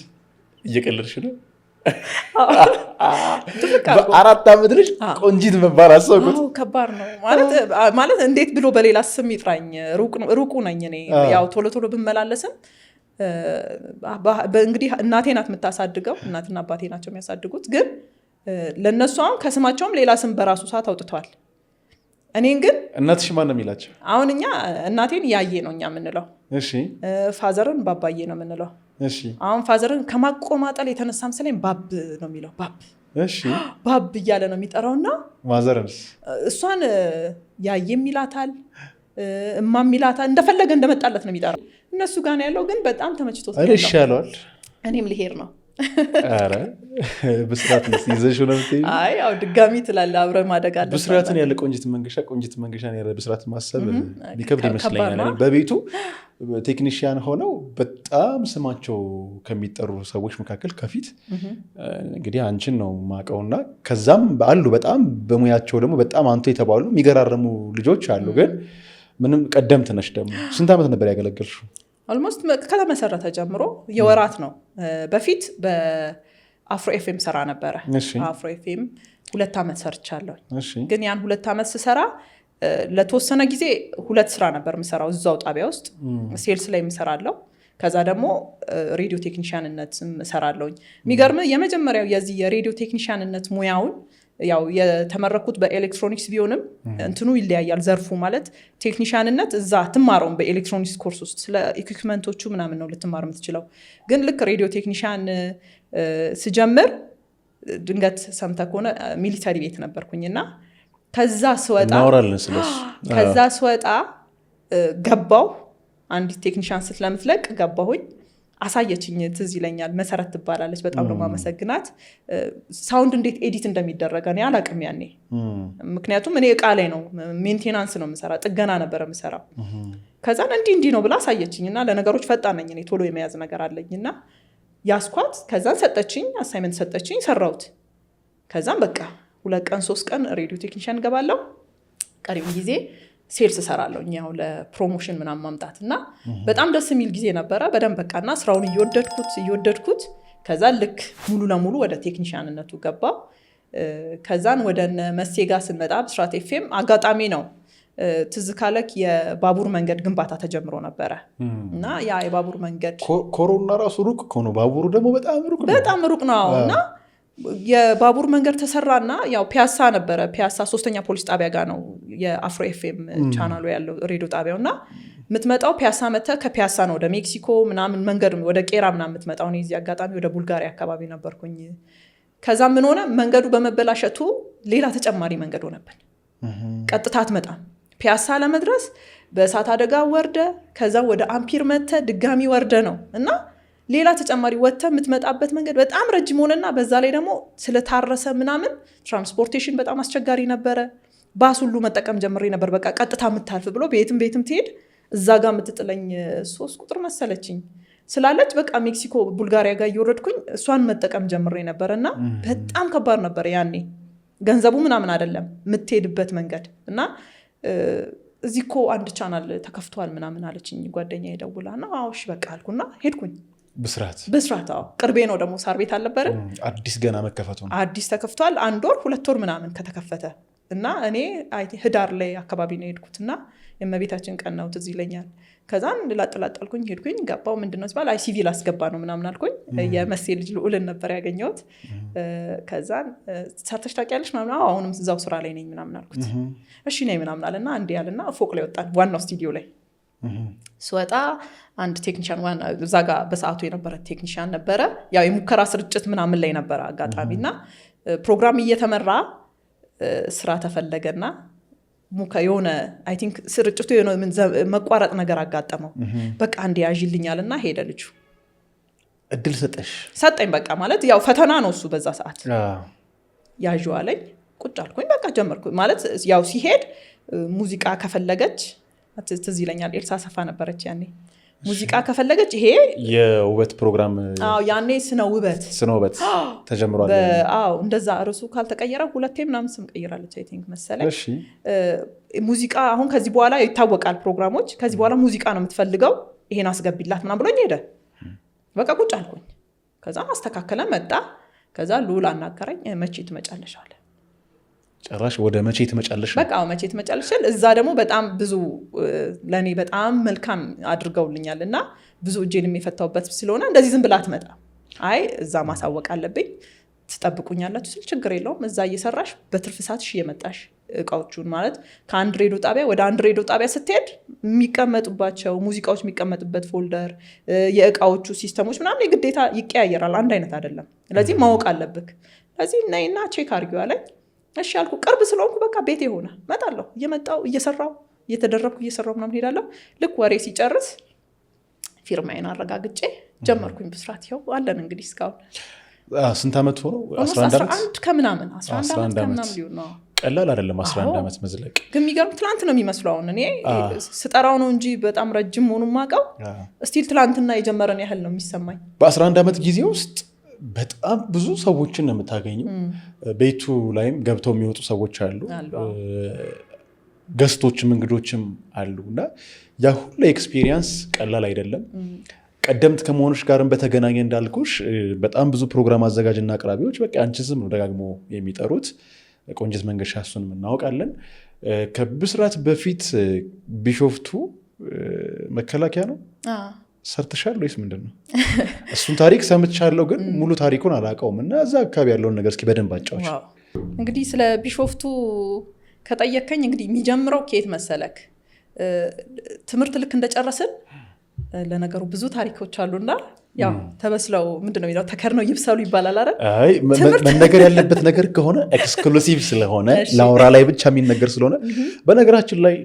እየቀለድሽ ነው። ድርቅ አድርጎ። በ4 ዓመት ልጅ ቆንጂት መባል አሰብኩት። አዎ፣ ከባድ ነው። ማለት እንዴት ብሎ በሌላ ስም ይጥራኝ? ሩቁ ነኝ እኔ። ያው ቶሎ ቶሎ ብመላለስም እንግዲህ እናቴ ናት የምታሳድገው፣ እናትና አባቴ ናቸው የሚያሳድጉት። ግን ለእነሱ አሁን ከስማቸውም ሌላ ስም በራሱ ሰዓት አውጥተዋል። እኔን ግን እናትሽ ማን ነው የሚላቸው? አሁን እኛ እናቴን ያዬ ነው እኛ የምንለው፣ father ን ባባዬ ነው የምንለው። አሁን father ን ከማቆማጠል የተነሳ መሰለኝ ባብ ነው የሚለው፣ ባብ ባብ እያለ ነው የሚጠራው እና mother ንስ? እሷን ያዬም ይላታል፣ እማም ይላታል። እንደፈለገ እንደመጣለት ነው የሚጠራው። እነሱ ጋር ነው ያለው፣ ግን በጣም ተመችቶት ነው እኔ ያለው። ይሻለዋል። እኔም ልሄድ ነው። ኧረ ብስራት ይዘሽው ነው የምትሄጂው? አይ ያው ድጋሚ ትላለህ፣ አብረህ ማደግ አለብህ። ብስራትን ያለ ቆንጂት መንገሻ፣ ቆንጂት መንገሻን ያለ ብስራት ማሰብ ሊከብድ ከባድ ይመስለኛል። ነው። እኔ በቤቱ ቴክኒሽያን ሆነው በጣም ስማቸው ከሚጠሩ ሰዎች መካከል ከፊት እንግዲህ አንቺን ነው የማውቀው እና ከዛም አሉ፣ በጣም በሙያቸው ደግሞ በጣም አንቱ የተባሉ የሚገራረሙ ልጆች አሉ። ግን ምንም ቀደምት ነሽ። ደግሞ ስንት ዓመት ነበር ያገለገልሽው? Almost ከተመሰረተ ጀምሮ የወራት ነው። በፊት በአፍሮ ኤፍኤም ሰራ ነበረ። አፍሮ ኤፍኤም 2 ዓመት ሰርቻለሁ። ግን ያን 2 ዓመት ስሰራ ለተወሰነ ጊዜ ሁለት ስራ ነበር የምሰራው እዛው ጣቢያ ውስጥ። Sales ላይ የምሰራለው፣ ከዛ ደግሞ ሬዲዮ technician ነት እሰራለሁኝ። የሚገርም የመጀመሪያው የዚህ የሬዲዮ technician ነት ሙያውን ያው የተመረኩት በኤሌክትሮኒክስ ቢሆንም እንትኑ ይለያያል ዘርፉ። ማለት technician ነት እዛ ትማረውም በ electronics course ውስጥ ስለ equipment ኦቹ ምናምን ነው ልትማር የምትችለው። ግን ልክ ሬዲዮ technician ስጀምር ድንገት ሰምተህ ከሆነ military ቤት ነበርኩኝ እና ከዛ ስወጣ እናወራለን ስለሱ። ከዛ ስወጣ ገባው፣ አንዲት technician ስለምትለቅ ገባሁኝ። አሳየችኝ። ትዝ ይለኛል። መሰረት ትባላለች። በጣም ነው ማመሰግናት። Sound እንዴት edit እንደሚደረግ እኔ አላቅም ያኔ። ምክንያቱም እኔ እቃ ላይ ነው፣ maintenance ነው የምሰራ፣ ጥገና ነበር የምሰራው። ከዛን እንዲህ እንዲህ ነው ብላ አሳየችኝ። እና ለነገሮች ፈጣን ነኝ እኔ፣ ቶሎ የመያዝ ነገር አለኝ እና ያስኳት። ከዛን ሰጠችኝ፣ assignment ሰጠችኝ፣ ሰራሁት። ከዛም በቃ 2 ቀን 3 ቀን ሬዲዮ technician እገባለሁ፣ ቀሪውን ጊዜ sales እሰራለሁ፣ ያው ለ promotion ምናምን ማምጣት። እና በጣም ደስ የሚል ጊዜ ነበረ። በደንብ በቃ እና ስራውን እየወደድኩት እየወደድኩት ከዛ ልክ ሙሉ ለሙሉ ወደ technician ነቱ ገባው። ከዛን ወደ እነ መሴ ጋር ስንመጣ ብስራት ኤፍኤም አጋጣሚ ነው። ትዝ ካለክ የባቡር መንገድ ግንባታ ተጀምሮ ነበረ እና ያ የባቡር መንገድ ኮሮና ራሱ ሩቅ ከሆነ ባቡሩ ደግሞ በጣም ሩቅ ነው። በጣም ሩቅ ነው እና የባቡር መንገድ ተሰራና ያው ፒያሳ ነበረ። ፒያሳ ሶስተኛ ፖሊስ ጣቢያ ጋር ነው የአፍሮ ኤፍኤም ቻናሉ ያለው፣ ሬዲዮ ጣቢያው። እና የምትመጣው ፒያሳ መተህ ከፒያሳ ነው ወደ ሜክሲኮ ምናምን መንገድ ወደ ቄራ ምናምን የምትመጣው። እኔ እዚህ አጋጣሚ ወደ ቡልጋሪያ አካባቢ ነበርኩኝ። ከዛ ምን ሆነ፣ መንገዱ በመበላሸቱ ሌላ ተጨማሪ መንገድ ሆነብን። ቀጥታ አትመጣም። ፒያሳ ለመድረስ በእሳት አደጋ ወርደ፣ ከዛ ወደ አምፒር መተ ድጋሚ ወርደ ነው እና ሌላ ተጨማሪ ወጥተ የምትመጣበት መንገድ በጣም ረጅም ሆነና በዛ ላይ ደግሞ ስለታረሰ ምናምን transportation በጣም አስቸጋሪ ነበረ። ባስ ሁሉ መጠቀም ጀምሬ ነበር። በቃ ቀጥታ የምታልፍ ብሎ ቤትም ቤትም ትሄድ እዛ ጋር የምትጥለኝ 3 ቁጥር መሰለችኝ ስላለች በቃ ሜክሲኮ ቡልጋሪያ ጋር እየወረድኩኝ እሷን መጠቀም ጀምሬ ነበር እና በጣም ከባድ ነበር ያኔ። ገንዘቡ ምናምን አይደለም፣ የምትሄድበት መንገድ። እና እዚህ እኮ አንድ ቻናል ተከፍቷል ምናምን አለችኝ ጓደኛ ደውላ። እና አዎ እሺ በቃ አልኩና ሄድኩኝ። ብስራት? ብስራት፣ አዎ። ቅርቤ ነው ደግሞ፣ ሳር ቤት አልነበረ። አዲስ ገና መከፈቱ ነው። አዲስ ተከፍቷል። አንድ ወር 2 ወር ምናምን ከተከፈተ እና እኔ ህዳር ላይ አካባቢ ነው የሄድኩት እና የእመቤታችን ቀን ነው፣ ትዝ ይለኛል። ከዛን ላጥ ላጥ አልኩኝ፣ ሄድኩኝ፣ ገባው። ምንድነው ሲባል አይ CV ላስገባ ነው ምናምን አልኩኝ። የመሴ ልጅ ልዑልን ነበር ያገኘሁት። ከዛን ሰርተሽ ታውቂያለሽ ምናምን፣ አዎ አሁንም እዛው ስራ ላይ ነኝ ምናምን አልኩት። እሺ ነይ ምናምን አለና እንዲህ ያለና ፎቅ ላይ ወጣን፣ ዋናው ስቱዲዮ ላይ። ስወጣ አንድ technician እዛ ጋ በሰዓቱ የነበረ technician ነበረ። ያው የሙከራ ስርጭት ምናምን ላይ ነበረ አጋጣሚ እና ፕሮግራም እየተመራ ስራ ተፈለገና የሆነ I think ስርጭቱ የሆነ መቋረጥ ነገር አጋጠመው። በቃ አንዴ ያዥልኛል እና ሄደ ልጁ። እድል ሰጠሽ? ሰጠኝ። በቃ ማለት ያው ፈተና ነው እሱ በዛ ሰዓት። ያዥ አለኝ። ቁጭ አልኩኝ። በቃ ጀመርኩ። ማለት ያው ሲሄድ ሙዚቃ ከፈለገች፣ ትዝ ይለኛል ኤልሳ ሰፋ ነበረች ያኔ፣ ሙዚቃ ከፈለገች ይሄ የውበት ፕሮግራም። አዎ፣ ያኔ ስነ ውበት። ስነ ውበት ተጀምሯል። አዎ፣ እንደዛ ርዕሱ ካልተቀየረ ሁለቴ ምናምን ስም ቀይራለች I think መሰለኝ። ሙዚቃ አሁን ከዚህ በኋላ ይታወቃል፣ ፕሮግራሞች ከዚህ በኋላ ሙዚቃ ነው የምትፈልገው፣ ይሄን አስገቢላት ምናምን ብሎኝ ሄደ። በቃ ቁጭ አልኩኝ። ከዛ አስተካከለ መጣ። ከዛ ልዑል አናገረኝ። መቼ ትመጫለሽ አለ። ጭራሽ ወደ መቼ ትመጫለሽ? በቃ መቼ ትመጫለሽ ስል እዛ ደግሞ በጣም ብዙ ለእኔ በጣም መልካም አድርገውልኛል እና ብዙ እጄን የፈታሁበት ስለሆነ እንደዚህ ዝም ብላ አትመጣም። አይ እዛ ማሳወቅ አለብኝ፣ ትጠብቁኛላችሁ ስል ችግር የለውም፣ እዛ እየሰራሽ በትርፍ ሰዓትሽ እየመጣሽ እቃዎቹን፣ ማለት ከአንድ ሬዲዮ ጣቢያ ወደ አንድ ሬዲዮ ጣቢያ ስትሄድ የሚቀመጡባቸው ሙዚቃዎች የሚቀመጡበት folder፣ የእቃዎቹ system ኦች ምናምን የግዴታ ይቀያየራል፣ አንድ አይነት አይደለም። ስለዚህ ማወቅ አለብክ። ስለዚህ ነይና check አድርጊው አለኝ። እሺ አልኩ። ቅርብ ስለሆንኩ በቃ ቤቴ ሆነ እመጣለሁ። እየመጣሁ እየሰራሁ፣ እየተደረብኩ እየሰራሁ ምናምን ሄዳለሁ። ልክ ወሬ ሲጨርስ ፊርማዬን አረጋግጬ ጀመርኩኝ። ብስራት ይኸው አለን እንግዲህ እስካሁን። ስንት ዓመት ሆነው? 11 ዓመት? 11 ከምናምን፣ 11 ዓመት ከምናምን ሊሆን ነው። ቀላል አይደለም 11 ዓመት መዝለቅ። ግን የሚገርም ትላንት ነው የሚመስለው። አሁን እኔ ስጠራው ነው እንጂ በጣም ረጅም መሆኑን ማውቀው still ትላንትና የጀመረን ያህል ነው የሚሰማኝ። በ11 ዓመት ጊዜ ውስጥ በጣም ብዙ ሰዎችን ነው የምታገኘው። ቤቱ ላይም ገብተው የሚወጡ ሰዎች አሉ፣ guest ኦችም እንግዶችም አሉ እና ያ ሁሉ experience ቀላል አይደለም። ቀደምት ከመሆንሽ ጋርም በተገናኘ እንዳልኩሽ በጣም ብዙ ፕሮግራም አዘጋጅና አቅራቢዎች በቃ አንቺን ስም ነው ደጋግሞ የሚጠሩት። ቆንጅት መንገሻ፣ እሱንም እናውቃለን። ከብስራት በፊት ቢሾፍቱ መከላከያ ነው ሰርተሻል ወይስ ምንድን ነው? እሱን ታሪክ ሰምቻለሁ፣ ግን ሙሉ ታሪኩን አላውቀውም። እና እዛ አካባቢ ያለውን ነገር እስኪ በደንብ አጫዎች። እንግዲህ ስለ ቢሾፍቱ ከጠየከኝ እንግዲህ የሚጀምረው ከየት መሰለክ? ትምህርት ልክ እንደጨረስን፣ ለነገሩ ብዙ ታሪኮች አሉና ያው ተበስለው፣ ምንድን ነው የሚለው፣ ተከድነው ይብሰሉ ይባላል አይደል? አይ መነገር ያለበት ነገር ከሆነ exclusive ስለሆነ፣ ላውራ ላይ ብቻ የሚነገር ስለሆነ። በነገራችን ላይ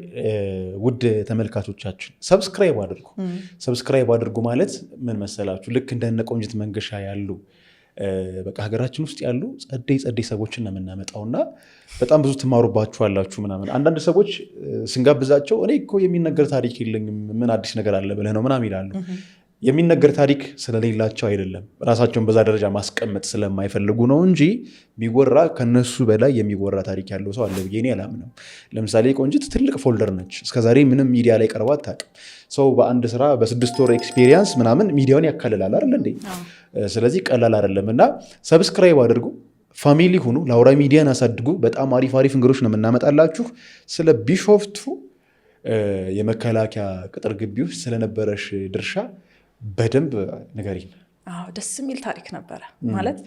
ውድ ተመልካቾቻችን subscribe አድርጉ። Subscribe አድርጉ ማለት ምን መሰላችሁ? ልክ እንደነ ቆንጅት መንገሻ ያሉ በቃ ሀገራችን ውስጥ ያሉ ጸዴ ጸዴ ሰዎችን ነው የምናመጣው እና በጣም ብዙ ትማሩባችኋላችሁ ምናምን። አንዳንድ ሰዎች ስንጋብዛቸው እኔ እኮ የሚነገር ታሪክ የለኝም፣ ምን አዲስ ነገር አለ ብለህ ነው ምናምን ይላሉ። የሚነገር ታሪክ ስለሌላቸው አይደለም፣ ራሳቸውን በዛ ደረጃ ማስቀመጥ ስለማይፈልጉ ነው እንጂ የሚወራ ከነሱ በላይ የሚወራ ታሪክ ያለው ሰው አለ ብዬ እኔ አላምንም። ለምሳሌ ቆንጅት ትልቅ folder ነች። እስከዛሬ ምንም ሚዲያ ላይ ቀርባ አታውቅም። ሰው በአንድ ስራ በ6 ወር experience ምናምን ሚዲያውን ያካልላል አይደል እንዴ? ስለዚህ ቀላል አይደለም እና subscribe አድርጉ፣ family ሁኑ፣ ላውራ ሚዲያን አሳድጉ። በጣም አሪፍ አሪፍ እንግዶች ነው የምናመጣላችሁ። ስለ ቢሾፍቱ የመከላከያ ቅጥር ግቢ ውስጥ ስለነበረሽ ድርሻ በደንብ ንገሪን። አዎ፣ ደስ የሚል ታሪክ ነበረ። ማለት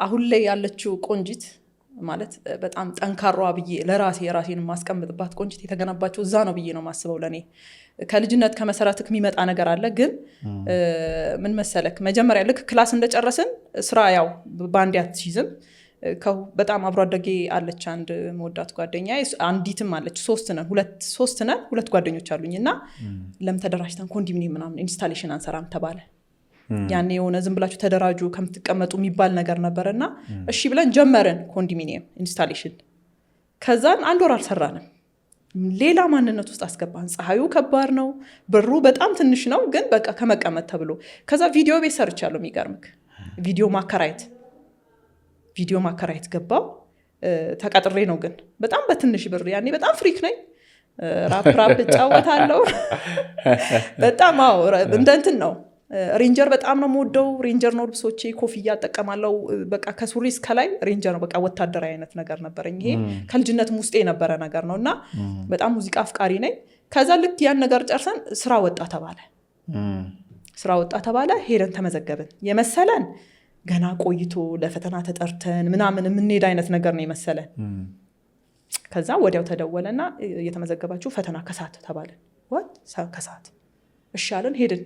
አሁን ላይ ያለችው ቆንጂት፣ ማለት በጣም ጠንካሯ ብዬ ለራሴ ራሴን የማስቀምጥባት ቆንጂት የተገነባቸው እዛ ነው ብዬ ነው የማስበው። ለእኔ ከልጅነት ከመሰረትክ የሚመጣ ነገር አለ። ግን ምን መሰለክ፣ መጀመሪያ ልክ class እንደጨረስን ስራ ያው በአንዴ አትይዝም። በጣም አብሮ አደጌ አለች አንድ መወዳት ጓደኛ፣ አንዲትም አለች፣ ሶስት ነን፣ ሁለት ሶስት ነን፣ ሁለት ጓደኞች አሉኝ እና ለምን ተደራጅተን ኮንዶሚኒየም ምናምን installation አንሰራም ተባለ። ያኔ የሆነ ዝም ብላችሁ ተደራጁ ከምትቀመጡ የሚባል ነገር ነበር እና እሺ ብለን ጀመርን ኮንዶሚኒየም installation። ከዛን አንድ ወር አልሰራንም። ሌላ ማንነት ውስጥ አስገባን። ፀሐዩ ከባድ ነው፣ ብሩ በጣም ትንሽ ነው፣ ግን በቃ ከመቀመጥ ተብሎ። ከዛ ቪዲዮ ቤት ሰርቻለሁ። የሚገርምክ ቪዲዮ ማከራየት ገባው። ተቀጥሬ ነው ግን በጣም በትንሽ ብር። ያኔ በጣም freak ነኝ። Rap rap እጫወታለሁ በጣም። አዎ፣ እንደ እንትን ነው፣ ranger በጣም ነው የምወደው። Ranger ነው ልብሶቼ፣ ኮፍያ እጠቀማለሁ። በቃ ከሱሪ እስከ ላይ ranger ነው። በቃ ወታደራዊ አይነት ነገር ነበረኝ። ይሄ ከልጅነትም ውስጤ የነበረ ነገር ነው እና በጣም ሙዚቃ አፍቃሪ ነኝ። ከዛ ልክ ያን ነገር ጨርሰን ስራ ወጣ ተባለ። ስራ ወጣ ተባለ። ሄደን ተመዘገብን። የመሰለን ገና ቆይቶ ለፈተና ተጠርተን ምናምን የምንሄድ አይነት ነገር ነው የመሰለን። ከዛ ወዲያው ተደወለና የተመዘገባችሁ ፈተና ከሰዓት ተባለን። What፣ ከሰዓት? እሺ አለን፣ ሄድን።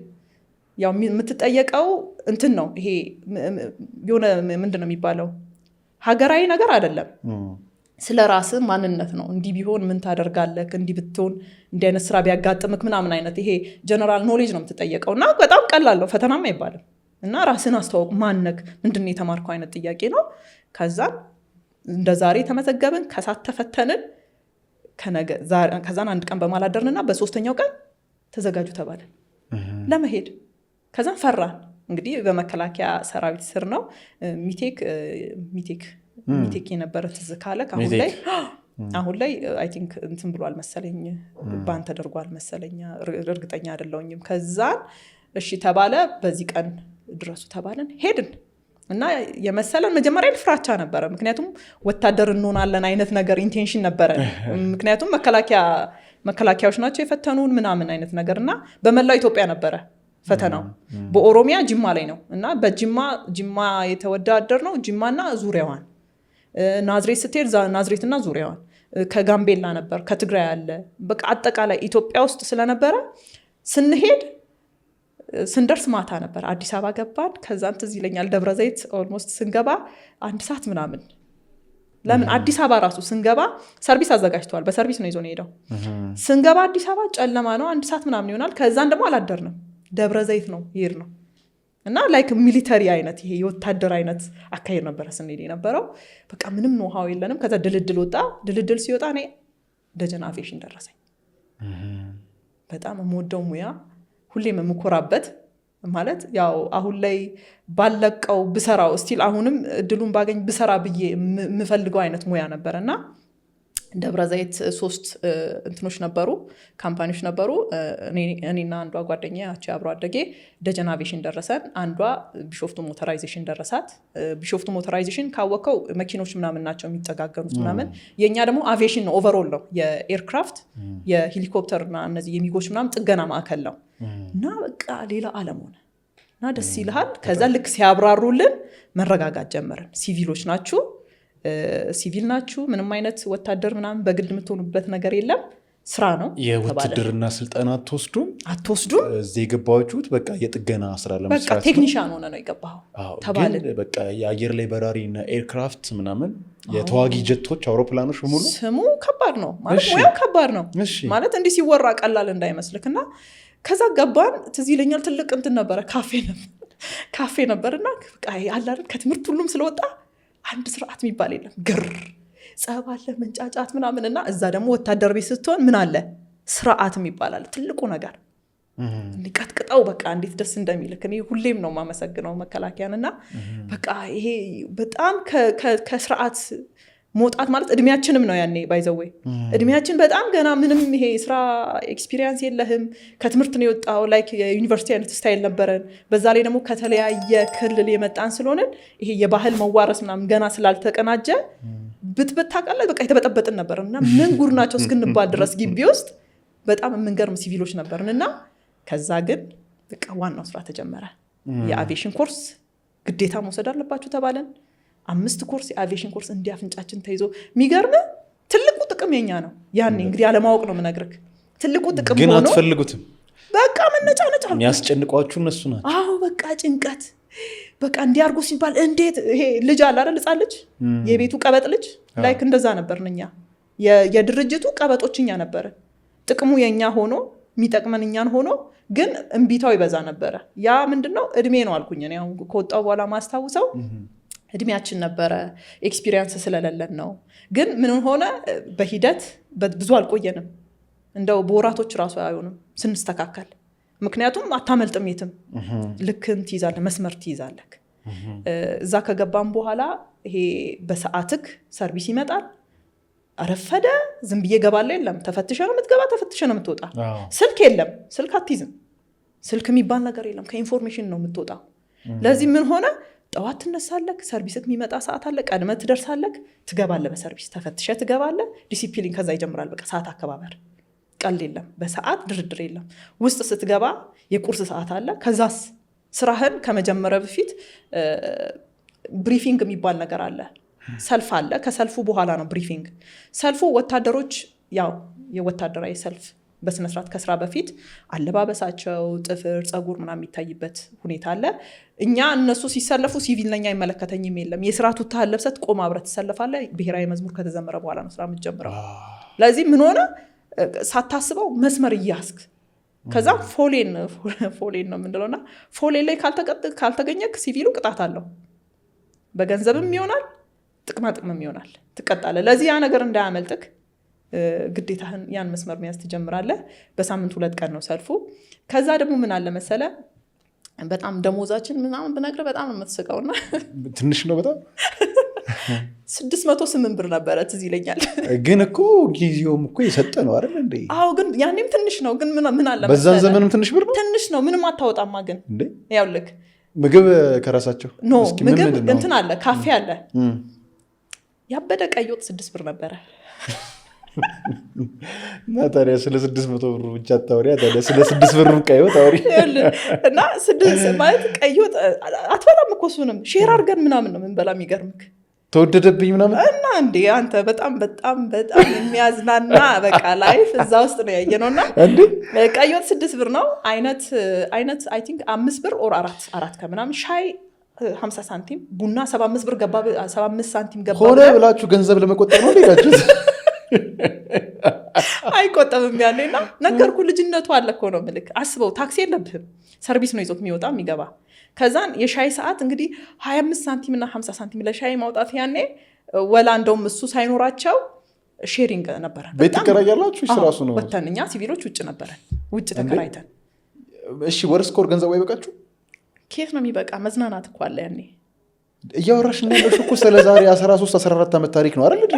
ያው የምትጠየቀው እንትን ነው፣ ይሄ የሆነ ምንድን ነው የሚባለው፣ ሀገራዊ ነገር አይደለም። ስለ ራስ ማንነት ነው። እንዲህ ቢሆን ምን ታደርጋለህ? እንዲህ ብትሆን፣ እንዲህ አይነት ስራ ቢያጋጥምክ ምናምን አይነት ይሄ general knowledge ነው የምትጠየቀው እና በጣም ቀላል ነው፣ ፈተናም አይባልም። እና ራስን አስተዋውቅ፣ ማነክ፣ ምንድን ነው የተማርከው አይነት ጥያቄ ነው። ከዛን እንደ ዛሬ ተመዘገብን፣ ከሳት ተፈተንን። ከዛን አንድ ቀን በማላደርንና በሶስተኛው ቀን ተዘጋጁ ተባለን ለመሄድ። ከዛን ፈራን። እንግዲህ በመከላከያ ሰራዊት ስር ነው። ሚቴክ ሚቴክ ሚቴክ የነበረ ትዝ ካለ አሁን ላይ I think እንትን ብሏል መሰለኝ፣ ban ተደርጓል መሰለኝ፣ እርግጠኛ አይደለሁኝም። ከዛን እሺ ተባለ፣ በዚህ ቀን ድረሱ ተባለን፣ ሄድን እና የመሰለን መጀመሪያ ፍራቻ ነበረ። ምክንያቱም ወታደር እንሆናለን አይነት ነገር intention ነበረ። ምክንያቱም መከላከያዎች ናቸው የፈተኑን ምናምን አይነት ነገር እና በመላው ኢትዮጵያ ነበረ ፈተናው። በኦሮሚያ ጅማ ላይ ነው እና በጅማ ጅማ የተወዳደር ነው፣ ጅማና ዙሪያዋን፣ ናዝሬት ስትሄድ ናዝሬትና ዙሪያዋን፣ ከጋምቤላ ነበር፣ ከትግራይ አለ፣ በቃ አጠቃላይ ኢትዮጵያ ውስጥ ስለነበረ ስንሄድ ስንደርስ ማታ ነበር። አዲስ አበባ ገባን። ከዛም ትዝ ይለኛል ደብረ ዘይት almost ስንገባ 1 ሰዓት ምናምን። ለምን አዲስ አበባ ራሱ ስንገባ ሰርቪስ አዘጋጅተዋል። በሰርቪስ ነው ይዞ ነው ሄደው። ስንገባ አዲስ አበባ ጨለማ ነው፣ 1 ሰዓት ምናምን ይሆናል። ከዛን ደግሞ አላደርንም፣ ደብረ ዘይት ነው የሄድነው እና like military አይነት ይሄ የወታደር አይነት አካሄድ ነበረ ስንሄድ የነበረው። በቃ ምንም know-how የለንም። ከዛ ድልድል ወጣ። ድልድል ሲወጣ እኔ ደጀን አቪዬሽን ደረሰኝ። በጣም የምወደው ሙያ፣ ሁሌም የምኮራበት፣ ማለት ያው አሁን ላይ ባለቀው ብሰራው still አሁንም እድሉን ባገኝ ብሰራ ብዬ የምፈልገው አይነት ሙያ ነበር እና ደብረ ዘይት ሶስት እንትኖች ነበሩ፣ company ዎች ነበሩ። እኔና አንዷ ጓደኛ ያቺ አብሮ አደጌ ደጀን አቪዬሽን ደረሰን። አንዷ ቢሾፍቱ motorization ደረሳት። ቢሾፍቱ motorization ካወቀው መኪኖች ምናምን ናቸው የሚጠጋገኑት ምናምን። የእኛ ደግሞ አቪዬሽን ነው፣ overall ነው፣ የ aircraft፣ የሄሊኮፕተር እና እነዚህ የሚጎች ምናምን ጥገና ማዕከል ነው እና በቃ ሌላ ዓለም ሆነ እና ደስ ይልሃል። ከዛ ልክ ሲያብራሩልን መረጋጋት ጀመርን። ሲቪሎች ናችሁ፣ ሲቪል ናችሁ፣ ምንም አይነት ወታደር ምናምን በግድ የምትሆኑበት ነገር የለም፣ ስራ ነው። የውትድርና ስልጠና አትወስዱም? አትወስዱም። እዚህ የገባችሁት በቃ የጥገና ስራ በቃ ለመስራት ነው? Technician ሆነ ነው የገባኸው ተባልን። ግን በቃ የአየር ላይ በራሪ እና aircraft ምናምን የተዋጊ ጀቶች፣ አውሮፕላኖች በሙሉ። ስሙ ከባድ ነው ማለት ሙያው ከባድ ነው ማለት እንዲህ ሲወራ ቀላል እንዳይመስልክ። እና ከዛ ገባን። ትዝ ይለኛል ትልቅ እንትን ነበረ፣ ካፌ ነበር። ካፌ ነበርና በቃ አለ አይደል ከትምህርት ሁሉም ስለወጣ አንድ ስርዓት የሚባል የለም። ግር ጸብ አለ፣ መንጫጫት ምናምን። እና እዛ ደግሞ ወታደር ቤት ስትሆን ምን አለ፣ ስርዓት የሚባል አለ። ትልቁ ነገር እንዲቀጥቅጠው በቃ እንዴት ደስ እንደሚልክ፣ እኔ ሁሌም ነው የማመሰግነው መከላከያን። እና በቃ ይሄ በጣም ከስርዓት መውጣት ማለት እድሜያችንም ነው ያኔ፣ by the way እድሜያችን በጣም ገና ምንም ይሄ ስራ experience የለህም። ከትምህርት ነው የወጣው፣ like የዩኒቨርሲቲ አይነት style ነበረን። በዛ ላይ ደግሞ ከተለያየ ክልል የመጣን ስለሆንን ይሄ የባህል መዋረስ ምናምን ገና ስላልተቀናጀ ብጥብጥ ታውቃለህ፣ በቃ የተበጠበጥን ነበር። እና ምን ጉድ ናቸው እስክንባል ድረስ ግቢ ውስጥ በጣም የምንገርም ሲቪሎች ነበርን። እና ከዛ ግን በቃ ዋናው ስራ ተጀመረ። የ aviation course ግዴታ መውሰድ አለባችሁ ተባለን። 5 course፣ የ aviation course እንዲህ አፍንጫችን ተይዞ። የሚገርም ትልቁ ጥቅም የኛ ነው። ያኔ እንግዲህ አለማወቅ ነው የምነግርህ። ትልቁ ጥቅም ግን ሆኖ አትፈልጉትም። በቃ መነጫነጭ አልኩ። የሚያስጨንቋችሁ እነሱ ናቸው። አዎ፣ በቃ ጭንቀት፣ በቃ እንዲያርጉ ሲባል እንዴት፣ ይሄ ልጅ አለ አይደል፣ ህፃን ልጅ፣ የቤቱ ቀበጥ ልጅ፣ like እንደዛ ነበርን እኛ። የድርጅቱ ቀበጦች እኛ ነበርን። ጥቅሙ የኛ ሆኖ፣ የሚጠቅመን እኛን ሆኖ ግን እምቢታው ይበዛ ነበረ። ያ ምንድነው፣ እድሜ ነው አልኩኝ። እኔ አሁን ከወጣሁ በኋላ ማስታውሰው እድሜያችን ነበረ፣ experience ስለሌለን ነው። ግን ምን ሆነ፣ በሂደት ብዙ አልቆየንም። እንደው በወራቶች ራሱ አይሆንም ስንስተካከል። ምክንያቱም አታመልጥም የትም፣ ልክን ትይዛለህ፣ መስመር ትይዛለህ። እዛ ከገባም በኋላ ይሄ በሰዓትክ ሰርቪስ ይመጣል። አረፈደ ዝም ብዬ እገባለሁ የለም። ተፈትሸ ነው የምትገባ፣ ተፈትሸ ነው የምትወጣ። ስልክ የለም፣ ስልክ አትይዝም። ስልክ የሚባል ነገር የለም። ከ information ነው የምትወጣው። ለዚህ ምን ሆነ፣ ጠዋት ትነሳለህ፣ ሰርቪስክ የሚመጣ ሰዓት አለ፣ ቀድመህ ትደርሳለህ፣ ትገባለህ። በሰርቪስ ተፈትሸህ ትገባለህ። ዲሲፕሊን ከዛ ይጀምራል። በቃ ሰዓት አከባበር ቀልድ የለም። በሰዓት ድርድር የለም። ውስጥ ስትገባ የቁርስ ሰዓት አለ። ከዛስ ስራህን ከመጀመሪያ በፊት briefing የሚባል ነገር አለ። ሰልፍ አለ። ከሰልፉ በኋላ ነው briefing። ሰልፉ ወታደሮች ያው የወታደራዊ ሰልፍ በስነስርዓት ከስራ በፊት አለባበሳቸው፣ ጥፍር፣ ፀጉር ምናምን የሚታይበት ሁኔታ አለ። እኛ እነሱ ሲሰለፉ ሲቪል ነኝ አይመለከተኝም የለም። የስራ ቱታህን ለብሰህ ቆመህ አብረህ ትሰለፋለህ። ብሔራዊ መዝሙር ከተዘመረ በኋላ ነው ስራ የምትጀምረው። ለዚህ ምን ሆነ፣ ሳታስበው መስመር እያስክ ከዛ ፎሌን፣ ፎሌን ነው የምንለው እና ፎሌን ላይ ካልተገኘክ ሲቪሉ ቅጣት አለው። በገንዘብም ይሆናል፣ ጥቅማ ጥቅምም ይሆናል፣ ትቀጣለህ። ለዚህ ያ ነገር እንዳያመልጥክ ግዴታህን ያን መስመር መያዝ ትጀምራለህ። በሳምንት 2 ቀን ነው ሰልፉ። ከዛ ደግሞ ምን አለ መሰለ፣ በጣም ደሞዛችን ምናምን ብነግርህ በጣም ነው የምትስቀው። እና ትንሽ ነው በጣም። 608 ብር ነበረ፣ ትዝ ይለኛል። ግን እኮ ጊዜውም እኮ የሰጠ ነው አይደል እንዴ? አዎ፣ ግን ያኔም ትንሽ ነው። ግን ምን አለ በዛን መሰለህ? ዘመንም ትንሽ ብር ነው። ትንሽ ነው፣ ምንም አታወጣማ። ግን እንዴ? ያው ልክ ምግብ ከራሳቸው No። እስኪ ምን ምግብ ምንድን ነው? እንትን አለ፣ ካፌ አለ። ያበደ ቀይ ወጥ 6 ብር ነበረ። እና ታዲያ ስለ 600 ብሩ ብቻ አታውሪ። ታዲያ ስለ 6 ብሩ ቀይ ወጥ አውሪ። ይኸውልህ፣ እና ስድስት ማለት ቀይ ወጥ አትበላም እኮ፣ እሱንም share አድርገን ምናምን ነው የምንበላ። የሚገርምክ ተወደደብኝ ምናምን። እና እንዴ አንተ፣ በጣም በጣም በጣም የሚያዝናና በቃ life እዛ ውስጥ ነው ያየነው። እና እንዴ ቀይ ወጥ 6 ብር ነው። አይነት አይነት I think 5 ብር or አራት ከምናምን፣ ሻይ 50 ሳንቲም፣ ቡና 75 ብር ገባ፣ 75 ሳንቲም ገባ ሆነ ብለህ ብላችሁ ገንዘብ ለመቆጠብ ነው ሄዳችሁት? አይቆጠብም ያኔ። እና ነገርኩ፣ ልጅነቱ አለ እኮ ነው ምልክ። አስበው፣ ታክሲ የለብህም፣ ሰርቪስ ነው ይዞት የሚወጣ የሚገባ። ከዛን የሻይ ሰዓት እንግዲህ 25 ሳንቲም እና 50 ሳንቲም ለሻይ ማውጣት ያኔ ወላ እንደውም እሱ ሳይኖራቸው sharing ነበረ። ቤት ትከራያላችሁ ወይስ ራሱ ነው? ወተን እኛ ሲቪሎች ውጭ ነበረን፣ ውጭ ተከራይተን። እሺ፣ ወር እስከ ወር ገንዘቡ አይበቃችሁ? ኬት ነው የሚበቃ? መዝናናት እኮ አለ ያኔ። እያወራሽ ያለሽ እኮ ስለ ዛሬ 13 14 ዓመት ታሪክ ነው አይደል እንዴ?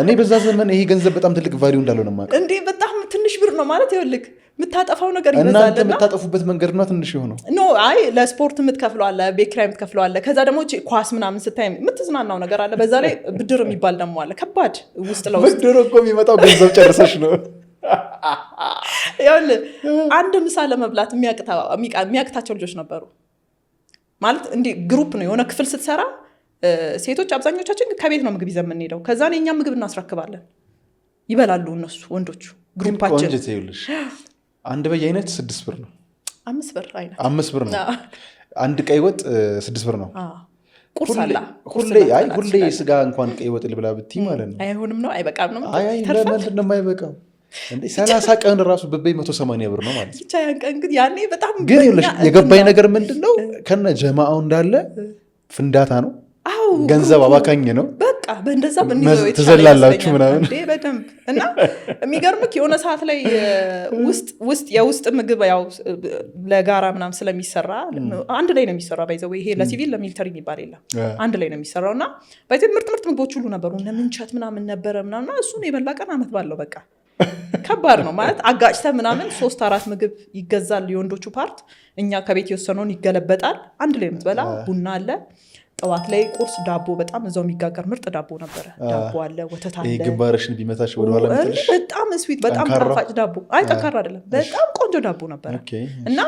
እኔ በዛ ዘመን ይሄ ገንዘብ በጣም ትልቅ value እንዳለው ነው የማውቀው። እንዴ፣ በጣም ትንሽ ብር ነው ማለት፣ ይኸውልህ የምታጠፋው ነገር እናንተ ይበዛልና። የምታጠፉበት መንገድ ነው ትንሽ የሆነው። No፣ አይ፣ ለስፖርት የምትከፍለው አለ፣ ቤት ኪራይ የምትከፍለው አለ። ከዛ ደግሞ ኳስ ምናምን ስታይ የምትዝናናው ነገር አለ። በዛ ላይ ብድር የሚባል ደግሞ አለ። ከባድ ውስጥ ለውስጥ። ብድር እኮ የሚመጣው ገንዘብ ጨርሰሽ ነው። ይኸውልህ አንድ ምሳ ለመብላት የሚያቅታቸው ልጆች ነበሩ። ማለት እንዲህ group ነው፣ የሆነ ክፍል ስትሰራ ሴቶች አብዛኞቻችን ከቤት ነው ምግብ ይዘን የምንሄደው። ከዛ እኛ ምግብ እናስረክባለን፣ ይበላሉ እነሱ ወንዶቹ ግን group ኣችን። ቆንጅት፣ ይኸውልሽ አንድ በየአይነት 6 ብር ነው። 5 ብር አይነት። 5 ብር ነው። አዎ። አንድ ቀይ ወጥ 6 ብር ነው። አዎ። ቁርስ አላ ቁርስ ሁሌ አይ ልትበላ ሁሌ ትችላለህ። ስጋ እንኳን ቀይ ወጥ ልብላ ብትይ ማለት ነው። አይሆንም ነው፣ አይበቃም ነው። አይ አይ ይተርፋል። ለምንድን ነው የማይበቃው? እንዴ 30 ቀን ራሱ ብበይ 180 ብር ነው ማለት ነው። ብቻ ያን ቀን ግን ያኔ በጣም ግን በእኛ የገባኝ ነገር ምንድን ነው፣ ከነ ጀማአው እንዳለ ፍንዳታ ነው፣ ገንዘብ አባካኝ ነው። በቃ በእንደዛ ብንይዘው የተሻለ ትዘላላችሁ ይመስለኛል። ምናምን። እንዴ በደንብ። እና የሚገርምክ የሆነ ሰዓት ላይ ውስጥ ውስጥ የውስጥ ምግብ ያው ለጋራ ምናምን ስለሚሰራ አንድ ላይ ነው የሚሰራ። By the way ይሄ ለ civil ለ military የሚባል የለም፣ አንድ ላይ ነው የሚሰራው። እና by the way ምርጥ ምርጥ ምግቦች ሁሉ ነበሩ፣ እነ ምንቸት ምናምን ነበረ ምናምን። እና እሱን የበላ ቀን አመት ባለው በቃ ከባድ ነው ማለት። አጋጭተህ ምናምን ሶስት አራት ምግብ ይገዛል የወንዶቹ part፣ እኛ ከቤት የወሰነውን ይገለበጣል። አንድ ላይ የምትበላ ቡና አለ። ጠዋት ላይ ቁርስ ዳቦ፣ በጣም እዛው የሚጋገር ምርጥ ዳቦ ነበረ። ዳቦ አለ፣ ወተት አለ። ይሄ ግንባርሽን ቢመታሽ ወደኋላ የሚጥልሽ? በጣም sweet፣ በጣም ጠንካራ? ጣፋጭ ዳቦ። አይ ጠንካራ አይደለም፣ በጣም ቆንጆ ዳቦ ነበረ። እና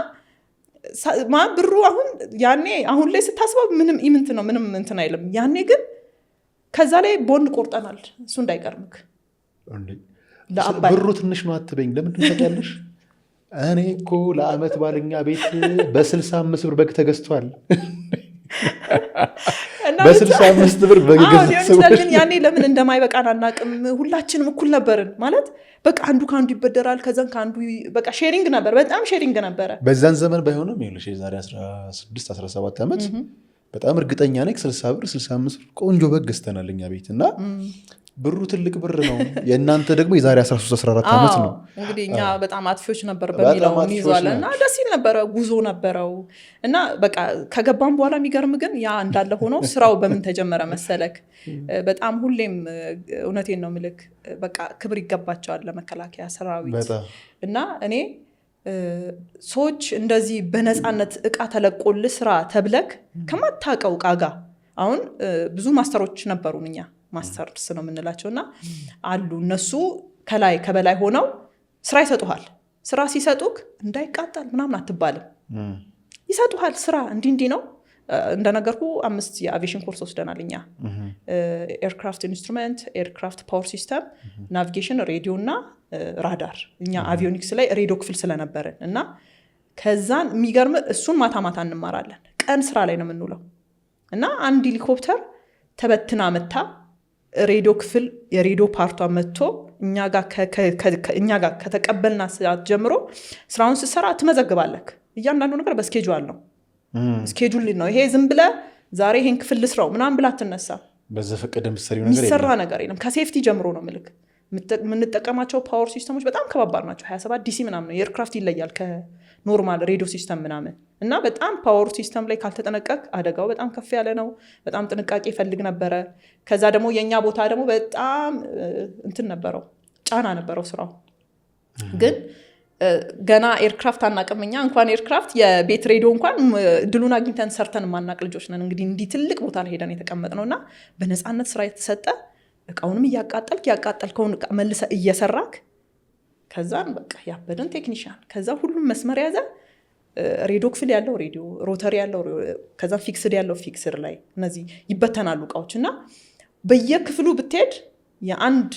ብሩ አሁን ያኔ አሁን ላይ ስታስበው ምንም ኢምንት ነው፣ ምንም እንትን አይልም። ያኔ ግን ከዛ ላይ ቦንድ ቆርጠናል፣ እሱ እንዳይቀርምክ። እንዴ፣ ለአባይ ብሩ ትንሽ ነው አትበኝ። ለምንድን ነው ታውቂያለሽ? እኔ እኮ ለአመት ባለኛ ቤት በ65 ብር በግ ተገዝቷል። እና በ65 ብር በግ አዎ፣ የገዛ ሊሆን ይችላል። ሰዎች ግን ያኔ ለምን እንደማይበቃን አናውቅም። ሁላችንም እኩል ነበርን ማለት በቃ አንዱ ከአንዱ ይበደራል፣ ከዛን ከአንዱ በቃ sharing ነበር፣ በጣም sharing ነበረ። በዛን ዘመን ባይሆንም ይኸውልሽ የዛሬ 16 17 ዓመት በጣም እርግጠኛ ነኝ 60 ብር 65 ብር ቆንጆ በግ ገዝተናል እኛ ቤት። እና ብሩ ትልቅ ብር ነው። የእናንተ ደግሞ የዛሬ 13 14 ዓመት ነው። እንግዲህ እኛ በጣም አጥፊዎች ነበር በጣም በሚለው አጥፊዎች እንይዘዋለን። እና ናቸው። ደስ ይል ነበረ፣ ጉዞ ነበረው። እና በቃ ከገባም በኋላ የሚገርም ግን ያ እንዳለ ሆኖ ስራው በምን ተጀመረ መሰለክ? በጣም ሁሌም እውነቴን ነው ምልክ፣ በቃ ክብር ይገባቸዋል ለመከላከያ ሰራዊት። በጣም። እና እኔ ሰዎች እንደዚህ በነፃነት እቃ ተለቆልህ ስራ ተብለክ ከማታውቀው እቃ ጋር አሁን ብዙ master ኦች ነበሩን፣ እኛ masters ነው የምንላቸው፣ እና አሉ እነሱ ከላይ ከበላይ ሆነው ስራ ይሰጡሃል። ስራ ሲሰጡክ እንዳይቃጠል ምናምን አትባልም። ይሰጡሃል ስራ እንዲህ እንዲህ ነው። እንደነገርኩ አምስት የ aviation course ወስደናል እኛ፣ aircraft instrument፣ aircraft power system፣ navigation፣ ሬዲዮ እና radar። እኛ avionics ላይ ሬዲዮ ክፍል ስለነበርን። እና ከዛን የሚገርም እሱን ማታ ማታ እንማራለን፣ ቀን ስራ ላይ ነው የምንውለው። እና አንድ ሄሊኮፕተር ተበትና መታ ሬዲዮ ክፍል የሬዲዮ part ኧ መጥቶ እኛ ጋር ከተቀበልና ሰዓት ጀምሮ ስራውን ስትሰራ ትመዘግባለክ። እያንዳንዱ ነገር በ schedule ነው፣ schedule ነው። ይሄ ዝም ብለህ ዛሬ ይሄን ክፍል ልስራው ምናምን ብላ አትነሳ። በዘፈቀደ የምትሰሪው ነገር የሚሰራ የለም። ነገር የለም። ከ safety ጀምሮ ነው ምልክ። የምንጠቀማቸው power system ኦች በጣም ከባባድ ናቸው። 27 DC ምናምን ነው። የ aircraft ይለያል ከ normal ሬዲዮ system ምናምን። እና በጣም power system ላይ ካልተጠነቀቅ አደጋው በጣም ከፍ ያለ ነው። በጣም ጥንቃቄ ይፈልግ ነበረ። ከዛ ደግሞ የእኛ ቦታ ደግሞ በጣም እንትን ነበረው፣ ጫና ነበረው ስራው። ግን ገና aircraft አናቅም እኛ። እንኳን aircraft የቤት ሬዲዮ እንኳን እድሉን አግኝተን ሰርተን የማናቅ ልጆች ነን። እንግዲህ እንዲህ ትልቅ ቦታ ላይ ሄደን የተቀመጥነው እና በነፃነት ስራ የተሰጠ እቃውንም እያቃጠልክ ያቃጠልከውን እቃ መልሰህ እየሰራክ ከዛን በቃ ያበደን technician ከዛ ሁሉም መስመር ያዘ። ሬዲዮ ክፍል ያለው ሬዲዮ፣ rotary ያለው፣ ከዛ fixed ያለው fixed ላይ እነዚህ ይበተናሉ እቃዎች። እና በየክፍሉ ብትሄድ የአንድ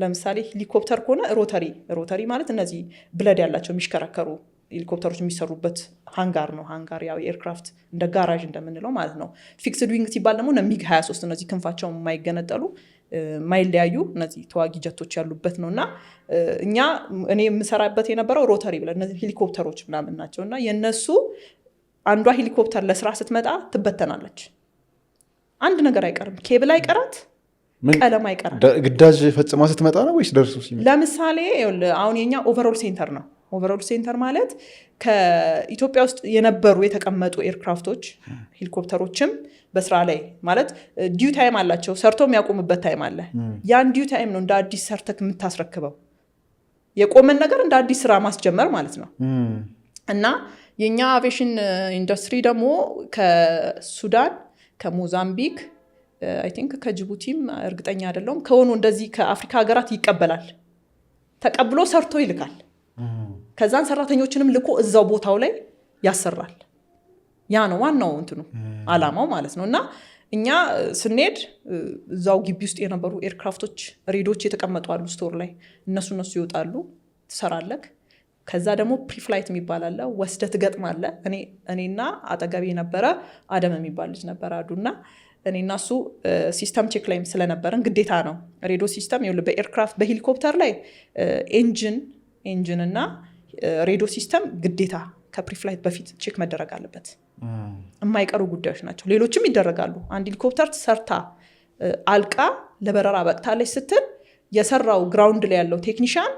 ለምሳሌ ሄሊኮፕተር ከሆነ rotary፣ rotary ማለት እነዚህ blade ያላቸው የሚሽከረከሩ ሄሊኮፕተሮች የሚሰሩበት hangar ነው። Hangar ያው የ aircraft እንደ ጋራዥ እንደምንለው ማለት ነው። Fixed wing ሲባል ደግሞ እነ ሚግ 23 እነዚህ ክንፋቸው የማይገነጠሉ የማይለያዩ እነዚህ ተዋጊ ጀቶች ያሉበት ነው። እና እኛ እኔ የምሰራበት የነበረው rotary ብለን እነዚህ ሄሊኮፕተሮች ምናምን ናቸው። እና የእነሱ አንዷ ሄሊኮፕተር ለስራ ስትመጣ ትበተናለች። አንድ ነገር አይቀርም፣ ኬብል አይቀራት፣ ቀለም አይቀራት። ግዳጅ ፈጽማ ስትመጣ ነው ወይስ ደርሶ ሲመጣ? ለምሳሌ ይኸውልህ፣ አሁን የኛ overhaul center ነው። Overhaul center ማለት ከኢትዮጵያ ውስጥ የነበሩ የተቀመጡ aircraft ኦች ሄሊኮፕተሮችም በስራ ላይ ማለት due time አላቸው። ሰርቶ የሚያቆሙበት time አለ። ያን due time ነው እንደ አዲስ ሰርተክ የምታስረክበው። የቆመን ነገር እንደ አዲስ ስራ ማስጀመር ማለት ነው። እና የእኛ aviation industry ደግሞ ከሱዳን፣ ከሞዛምቢክ፣ I think ከጅቡቲም እርግጠኛ አይደለሁም፣ ከሆኑ እንደዚህ ከአፍሪካ ሀገራት ይቀበላል። ተቀብሎ ሰርቶ ይልካል። ከዛን ሰራተኞችንም ልኮ እዛው ቦታው ላይ ያሰራል። ያ ነው ዋናው እንትኑ አላማው ማለት ነው። እና እኛ ስንሄድ እዛው ግቢ ውስጥ የነበሩ aircraft ኦች ሬዲዮች የተቀመጡ አሉ store ላይ፣ እነሱ ይወጣሉ፣ ትሰራለክ። ከዛ ደግሞ preflight የሚባል አለ፣ ወስደህ ትገጥማለህ። እኔና አጠገቤ የነበረ አደም የሚባል ልጅ ነበር አዱና እኔ እና እሱ system check ላይም ስለነበረን ግዴታ ነው። Radio system ይኸውልህ፣ በ aircraft በሄሊኮፕተር ላይ engine እና radio system ግዴታ ከ preflight በፊት check መደረግ አለበት። የማይቀሩ ጉዳዮች ናቸው። ሌሎችም ይደረጋሉ። አንድ ሄሊኮፕተር ሰርታ አልቃ ለበረራ በቅታለች ስትል የሰራው ground ላይ ያለው technician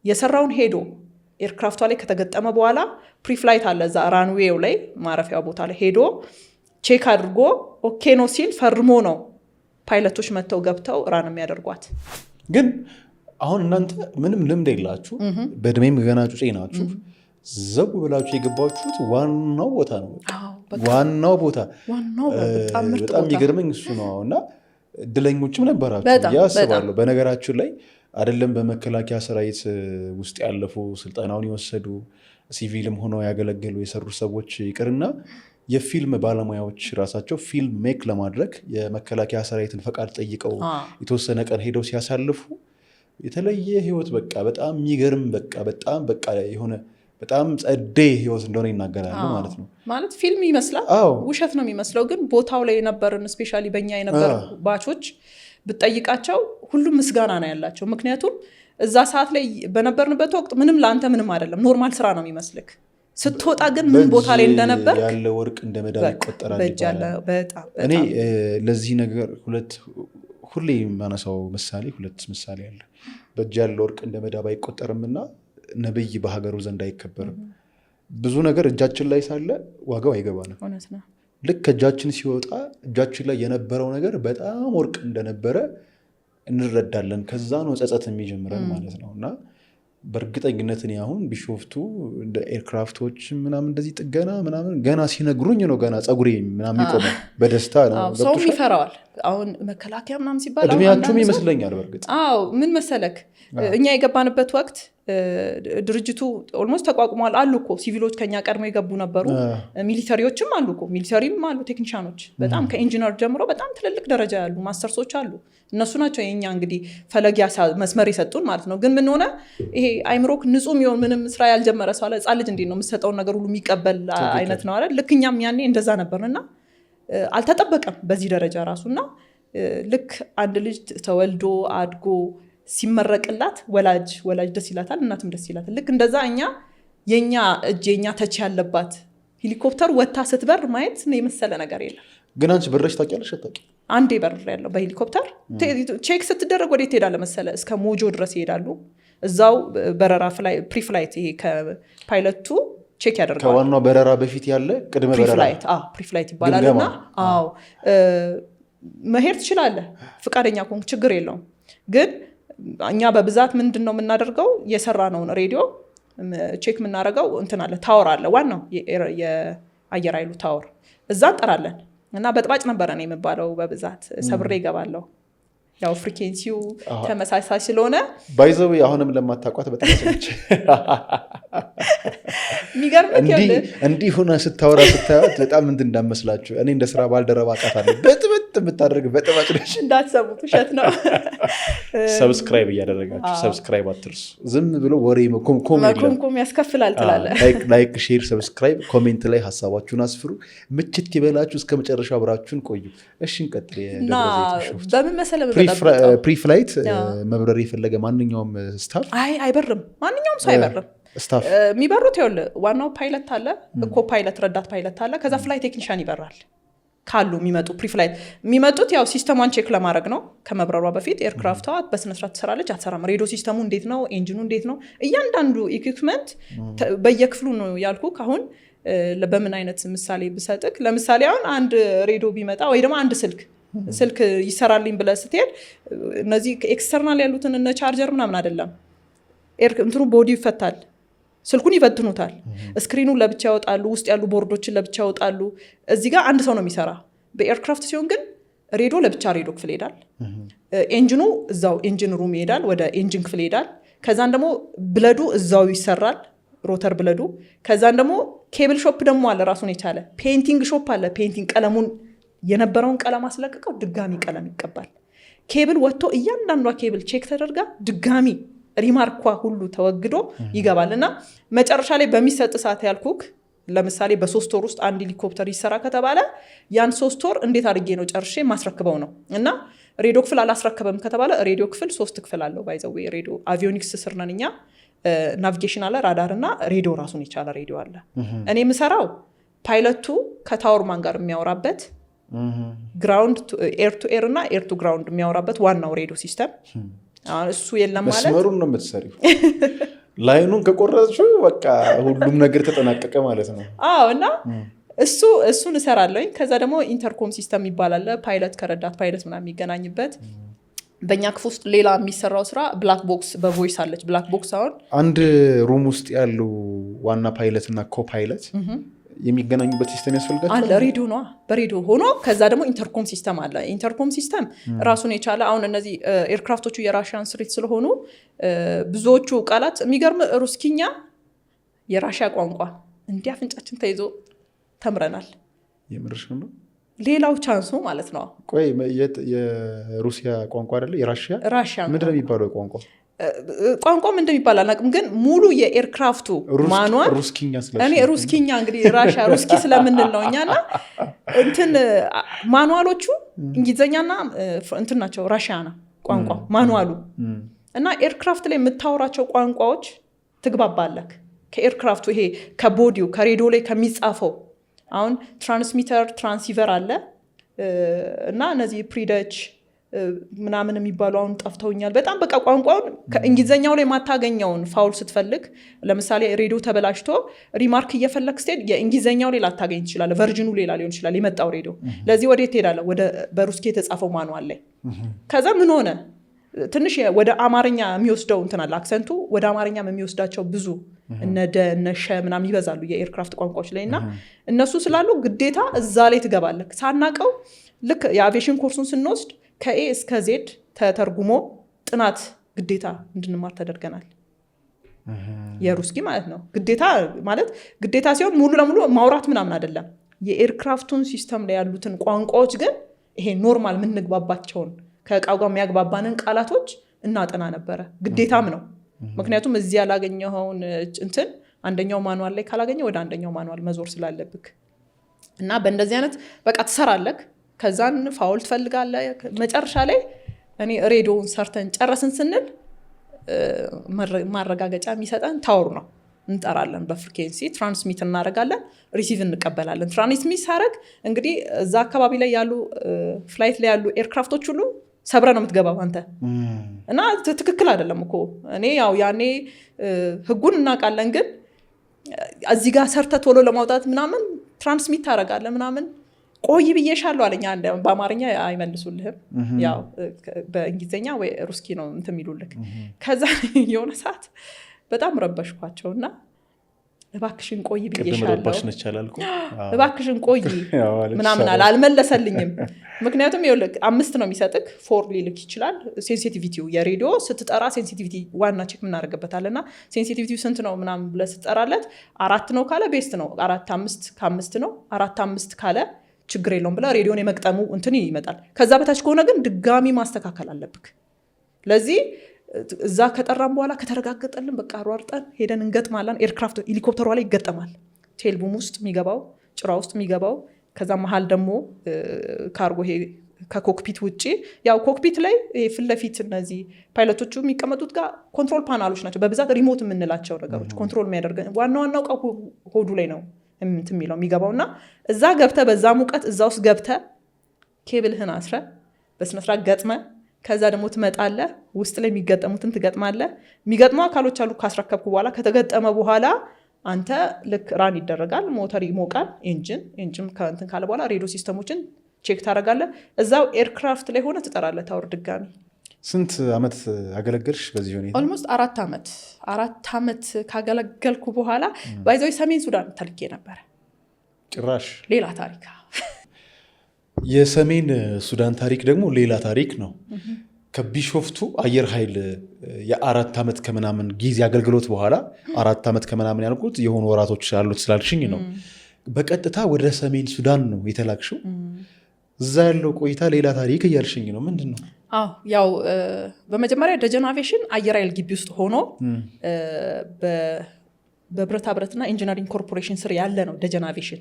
የሰራውን ሄዶ aircraft ቷ ላይ ከተገጠመ በኋላ preflight አለ፣ እዛ runway ው ላይ ማረፊያው ቦታ ላይ ሄዶ check አድርጎ okay ነው ሲል ፈርሞ ነው ፓይለቶች መጥተው ገብተው run የሚያደርጓት። ግን አሁን እናንተ ምንም ልምድ የላችሁ፣ በእድሜም ገና ጩጬ ናችሁ። ዘው ብላችሁ የገባችሁት ዋናው ቦታ ነው። በቃ ዋናው ቦታ። ዋናው በጣም ምርጥ በጣም ቦታ። የሚገርመኝ እሱ ነው። እና እድለኞችም ነበራችሁ ብዬ አስባለሁ። በነገራችን ላይ አይደለም በመከላከያ ሰራዊት ውስጥ ያለፉ፣ ስልጠናውን የወሰዱ፣ ሲቪልም ሆነው ያገለገሉ፣ የሰሩ ሰዎች ይቅርና የፊልም ባለሙያዎች ራሳቸው ፊልም make ለማድረግ የመከላከያ ሰራዊትን ፈቃድ ጠይቀው የተወሰነ ቀን ሄደው ሲያሳልፉ የተለየ ህይወት፣ በቃ በጣም የሚገርም፣ በቃ በጣም በቃ የሆነ በጣም ጸዴ ህይወት እንደሆነ ይናገራሉ ማለት ነው። ማለት ፊልም ይመስላል፣ ውሸት ነው የሚመስለው። ግን ቦታው ላይ የነበርን፣ especially በእኛ የነበሩ batch ኦች ብትጠይቃቸው ሁሉም ምስጋና ነው ያላቸው። ምክንያቱም እዛ ሰዓት ላይ በነበርንበት ወቅት ምንም ለአንተ ምንም አይደለም፣ normal ስራ ነው የሚመስልክ። ስትወጣ ግን ምን ቦታ ላይ በእጅ እንደነበር ያለ ወርቅ እንደ መዳብ ይቆጠራል በእጅ ያለ ይባላል። በጣም እኔ በጣም ለዚህ ነገር ሁለት ሁሌ የማነሳው ምሳሌ፣ ሁለት ምሳሌ አለ። በእጅ ያለ ወርቅ እንደ መዳብ አይቆጠርም እና ነብይ በሀገሩ ዘንድ አይከበርም። ብዙ ነገር እጃችን ላይ ሳለ ዋጋው አይገባንም። እውነት ነው። ልክ ከእጃችን ሲወጣ እጃችን ላይ የነበረው ነገር በጣም ወርቅ እንደነበረ እንረዳለን። ከዛ ነው ጸጸት የሚጀምረን ማለት ነው። እና በእርግጠኝነት እኔ አሁን ቢሾፍቱ እንደ aircraft ኦች ምናምን እንደዚህ ጥገና ምናምን ገና ሲነግሩኝ ነው ገና ፀጉሬ ምናምን የሚቆመው በደስታ ነው። አዎ፣ ሰውም ገብቶሻል? ይፈራዋል። አሁን መከላከያ ምናምን ሲባል አሁን እድሜያችሁም አንዳንድ ሰው ይመስለኛል በእርግጥ። አዎ፣ ምን መሰለክ፣ እኛ የገባንበት ወቅት ድርጅቱ almost ተቋቁሟል። አሉ እኮ ሲቪሎች ከኛ ቀድሞ የገቡ ነበሩ። Military ዎችም አሉ እኮ፣ military ም አሉ technician ኦች፣ በጣም ከኢንጂነር ጀምሮ በጣም ትልልቅ ደረጃ ያሉ ማስተርሶች አሉ። እነሱ ናቸው የኛ እንግዲህ ፈለግ መስመር የሰጡን ማለት ነው። ግን ምን ሆነ፣ ይሄ አይምሮክ ንጹህ የሚሆን ምንም ስራ ያልጀመረ ሰው አለ። ህፃን ልጅ እንዴት ነው የምሰጠውን ነገር ሁሉ የሚቀበል አይነት ነው አይደል? ልክ እኛም ያኔ እንደዛ ነበር እና አልተጠበቀም በዚህ ደረጃ ራሱ። እና ልክ አንድ ልጅ ተወልዶ አድጎ ሲመረቅላት ወላጅ ደስ ይላታል፣ እናትም ደስ ይላታል። ልክ እንደዛ እኛ የኛ እጅ የኛ touch ያለባት ሄሊኮፕተር ወታ ስትበር ማየት ነው የመሰለ ነገር የለም። ግን አንቺ በረሽ ታውቂያለሽ አታውቂም? አንዴ በርሬያለሁ በሄሊኮፕተር። Check ስትደረግ ወዴት ትሄዳለህ መሰለህ? እስከ ሞጆ ድረስ ይሄዳሉ። እዛው በረራ preflight ይሄ ከ pilot ቱ check ያደርገዋል። ከዋናው በረራ በፊት ያለ ቅድመ በረራ። Preflight፣ አዎ፣ preflight ይባላል። ግምገማ። እና አዎ መሄድ ትችላለህ ፍቃደኛ ከሆንክ፣ ችግር የለውም። ግን እኛ በብዛት ምንድን ነው የምናደርገው? የሰራነውን ሬዲዮ check የምናደርገው እንትን አለ፣ tower አለ፣ ዋናው የአየር ኃይሉ tower፣ እዛ እንጠራለን። እና በጥባጭ ነበረ ነው የሚባለው፣ በብዛት ሰብሬ ይገባለሁ። ያው frequency ው ተመሳሳይ ስለሆነ። By the way አሁንም ለማታውቋት በጣም ሰዎች የሚገርምህ እንዲህ ሆነ ስታወራ ስታያት በጣም እንትን እንዳመስላችሁ እኔ እንደ ስራ ባልደረባ አውቃታለሁ። በጥብጥ የምታደርግ በጥባጭ ነች። እንዳትሰሙት፣ ውሸት ነው። Subscribe እያደረጋችሁ፣ subscribe አትርሱ። ዝም ብሎ ወሬ መኮምኮም የለም። መኮምኮም ያስከፍላል ትላለህ። Like፣ share፣ subscribe፣ comment ላይ ሀሳባችሁን አስፍሩ። ምችት ይበላችሁ። እስከ መጨረሻው አብራችሁን ቆዩ። እሺ እንቀጥል። እና የደብረ ዘይት ቢሾፍቱ በምን መሰለህ የምበጠብጠው? Preflight መብረር የፈለገ ማንኛውም staff? አይ፣ አይበርም። ማንኛውም ሰው አይበርም። Staff? የሚበሩት ይኸውልህ ዋናው ፓይለት አለ፣ co-pilot ረዳት ፓይለት አለ። ከዛ flight technician ይበራል። ካሉ የሚመጡ preflight የሚመጡት ያው system ሟን check ለማድረግ ነው ከመብረሯ በፊት። Aircraft ቷ በስነስርዓት ትሰራለች አትሰራም፣ radio system ሙ እንዴት ነው፣ engine ኑ እንዴት ነው፣ እያንዳንዱ equipment በየክፍሉ ነው ያልኩ። አሁን በምን አይነት ምሳሌ ብሰጥክ፣ ለምሳሌ አሁን አንድ ሬዲዮ ቢመጣ ወይ ደግሞ አንድ ስልክ ይሰራልኝ ብለህ ስትሄድ እነዚህ external ያሉትን እነ ቻርጀር ምናምን አይደለም፣ እንትኑ body ይፈታል፣ ስልኩን ይበትኑታል። Screen ኑን ለብቻ ያወጣሉ፣ ውስጥ ያሉ ቦርዶችን ለብቻ ያወጣሉ። እዚህ ጋር አንድ ሰው ነው የሚሰራ። በ aircraft ሲሆን ግን ሬዲዮ ለብቻ ሬዲዮ ክፍል ይሄዳል። Engine ኑ እዛው engine room ይሄዳል፣ ወደ engine ክፍል ይሄዳል። ከዛን ደግሞ blade ኡ እዛው ይሰራል፣ rotor blade ኡ። ከዛን ደግሞ cable shop ደግሞ አለ ራሱን የቻለ፣ painting shop አለ። Painting ቀለሙን የነበረውን ቀለም አስለቅቀው ድጋሚ ቀለም ይቀባል። ኬብል ወጥቶ እያንዳንዷ cable check ተደርጋ ድጋሚ remark ኳ ሁሉ ተወግዶ ይገባል። እና መጨረሻ ላይ በሚሰጥ ሰዓት ያልኩክ ለምሳሌ በ3 ወር ውስጥ አንድ ሄሊኮፕተር ይሰራ ከተባለ ያን 3 ወር እንዴት አድርጌ ነው ጨርሼ ማስረክበው ነው። እና ሬዲዮ ክፍል አላስረከበም ከተባለ፣ ሬዲዮ ክፍል ሶስት ክፍል አለው by the way። ሬዲዮ avionics ስር ነን እኛ። Navigation አለ፣ ራዳር እና ሬዲዮ፣ ራሱን የቻለ ሬዲዮ አለ። እኔ የምሰራው pilot ኡ ከ tower man ጋር የሚያወራበት፣ ground air to air እና air to ground የሚያወራበት ዋናው ሬዲዮ system እሱ የለም ማለት መስመሩን ነው የምትሰሪው። Line ኡን ከቆረጥሽው በቃ ሁሉም ነገር ተጠናቀቀ ማለት ነው። አዎ፣ እና እሱን እሰራለሁኝ። ከዛ ደግሞ intercom system ይባላል። ፓይለት ከረዳት ፓይለት ምናምን የሚገናኝበት። በእኛ ክፍል ውስጥ ሌላ የሚሰራው ስራ black box በ voice አለች። Black box አሁን አንድ room ውስጥ ያሉ ዋና ፓይለት እና co-pilot የሚገናኙበት system ያስፈልጋቸዋል? አለ፣ ሬዲዮ ነዋ። በሬዲዮ ሆኖ ከዛ ደግሞ intercom system አለ። Intercom system ራሱን የቻለ፣ አሁን እነዚህ aircraft ኦቹ የ Russian ስሪት ስለሆኑ ብዙዎቹ ቃላት፣ የሚገርም ሩስኪኛ የራሽያ ቋንቋ እንዲህ አፍንጫችን ተይዞ ተምረናል። የምርሽን ነው? ሌላው chance ኡ ማለት ነው። ቆይ፣ የሩሲያ ቋንቋ አይደለ? የራሽያ ራሽያ። ምንድን ነው የሚባለው ቋንቋ? ቋንቋም እንደሚባል አላውቅም፣ ግን ሙሉ የ aircraft ኡ manual ሩስኪኛ እኔ ሩስኪኛ እንግዲህ ራሽያ ሩስኪ ስለምንል ነው እኛ። እና እንትን manual ኦቹ እንግሊዝኛና እንትን ናቸው፣ ራሽያና ቋንቋ manual ኡ። እና aircraft ላይ የምታወራቸው ቋንቋዎች ትግባባለክ ከ aircraft ኡ፣ ይሄ ከ body ው ከሬዲዮ ላይ ከሚጻፈው። አሁን transmitter transceiver አለ እና እነዚህ ፕሪደች ምናምን የሚባሉ አሁን ጠፍተውኛል። በጣም በቃ ቋንቋውን ከእንግሊዝኛው ላይ የማታገኘውን foul ስትፈልግ፣ ለምሳሌ ሬዲዮ ተበላሽቶ remark እየፈለግ ስትሄድ የእንግሊዝኛው ላይ ላታገኝ ትችላለህ። Version ኑ ሌላ ሊሆን ይችላል የመጣው ሬዲዮ። ለዚህ ወዴት ትሄዳለህ? ወደ በሩስኪ የተጻፈው manual ላይ። ከዛ ምን ሆነ፣ ትንሽ ወደ አማርኛ የሚወስደው እንትን አለ፣ accent ኡ ወደ አማርኛም የሚወስዳቸው ብዙ እነ ደ እነ ሸ ምናምን ይበዛሉ የ aircraft ቋንቋዎች ላይ። እና እነሱ ስላሉ ግዴታ እዛ ላይ ትገባለህ። ሳናቀው ልክ የ aviation course ኡን ስንወስድ ከ A እስከ Z ተተርጉሞ ጥናት ግዴታ እንድንማር ተደርገናል። የሩስኪ ማለት ነው። ግዴታ ማለት ግዴታ ሲሆን ሙሉ ለሙሉ ማውራት ምናምን አይደለም። የ aircraft ኡን system ላይ ያሉትን ቋንቋዎች ግን ይሄ normal የምንግባባቸውን፣ ከእቃው ጋር የሚያግባባንን ቃላቶች እናጠና ነበረ። ግዴታም ነው። ምክንያቱም እዚህ ያላገኘኸውን እንትን አንደኛው manual ላይ ካላገኘ ወደ አንደኛው manual መዞር ስላለብክ። እና በእንደዚህ አይነት በቃ ትሰራለክ። ከዛን foul ትፈልጋለህ። መጨረሻ ላይ እኔ ሬዲዮውን ሰርተን ጨረስን ስንል ማረጋገጫ የሚሰጠን tower ነው። እንጠራለን፣ በ frequency transmit እናደርጋለን፣ receive እንቀበላለን። Transmit ሳደርግ እንግዲህ እዛ አካባቢ ላይ ያሉ፣ flight ላይ ያሉ aircraft ኦች ሁሉ ሰብረ ነው የምትገባው አንተ። እና ትክክል አይደለም እኮ። እኔ ያው ያኔ ህጉን እናውቃለን፣ ግን እዚህ ጋር ሰርተ ቶሎ ለማውጣት ምናምን transmit ታደርጋለህ ምናምን። ቆይ ብዬሻለሁ አለኝ። አንድ በአማርኛ አይመልሱልህም፣ ያው በእንግሊዝኛ ወይ ሩስኪ ነው እንትን የሚሉልክ። ከዛ የሆነ ሰዓት በጣም ረበሽኳቸው እና እባክሽን ቆይ ቅድም ብዬሻለሁ፣ ረባሽ ነች አላልኩም? እባክሽን ቆይ ምናምን አለ። አልመለሰልኝም። ምክንያቱም ይኸውልህ 5 ነው የሚሰጥክ፣ 4 ሊልክ ይችላል። Sensitivity ው የሬዲዮ ስትጠራ sensitivity ዋና check የምናደርግበታል። እና sensitivity ው ስንት ነው ምናምን ብለህ ስትጠራለት 4 ነው ካለ best ነው። 4 5 ከ5 ነው። 4 5 ካለ ችግር የለውም ብለህ ሬዲዮን የመቅጠሙ እንትን ይመጣል። ከዛ በታች ከሆነ ግን ድጋሚ ማስተካከል አለብክ። ለዚህ እዛ ከጠራን በኋላ ከተረጋገጠልን በቃ አሯርጠን ሄደን እንገጥማለን። Aircraft ሄሊኮፕተሯ ላይ ይገጠማል። Tail boom ውስጥ የሚገባው፣ ጭራ ውስጥ የሚገባው፣ ከዛ መሀል ደግሞ ካርጎ፣ ይሄ ከ cockpit ውጭ፣ ያው cockpit ላይ ይሄ ፊት ለፊት እነዚህ ፓይለቶቹ የሚቀመጡት ጋር control panel ኦች ናቸው በብዛት፣ remote የምንላቸው ነገሮች control የሚያደርገ ዋና ዋናው እቃ ሆዱ ላይ ነው እንትን የሚለው የሚገባው። እና እዛ ገብተ፣ በዛ ሙቀት እዛ ውስጥ ገብተ፣ ኬብልህን አስረ በስነስርዓት ገጥመ፣ ከዛ ደግሞ ትመጣለህ፣ ውስጥ ላይ የሚገጠሙትን ትገጥማለህ። የሚገጥሙ አካሎች አሉ። ካስረከብኩ በኋላ፣ ከተገጠመ በኋላ አንተ ልክ run ይደረጋል፣ ሞተር ይሞቃል፣ engine ከእንትን ካለ በኋላ ሬዲዮ system ኦችን check ታደርጋለህ። እዛው aircraft ላይ ሆነ ትጠራለህ tower ድጋሚ። ስንት ዓመት አገለገልሽ በዚህ ሁኔታ? Almost 4 ዓመት። 4 ዓመት ካገለገልኩ በኋላ by the way ሰሜን ሱዳን ተልኬ ነበረ። ጭራሽ ሌላ ታሪክ። የሰሜን ሱዳን ታሪክ ደግሞ ሌላ ታሪክ ነው። ከቢሾፍቱ አየር ኃይል የ4 ዓመት ከምናምን ጊዜ አገልግሎት በኋላ፣ 4 ዓመት ከምናምን ያልኩት የሆኑ ወራቶች ያሉት ስላልሽኝ ነው። በቀጥታ ወደ ሰሜን ሱዳን ነው የተላክሽው። እዛ ያለው ቆይታ ሌላ ታሪክ እያልሽኝ ነው። ምንድን ነው? አዎ፣ ያው በመጀመሪያ ደጀን አቪዬሽን አየር ኃይል ግቢ ውስጥ ሆኖ በብረታ ብረትና ኢንጂነሪንግ ኮርፖሬሽን ስር ያለ ነው ደጀን አቪዬሽን።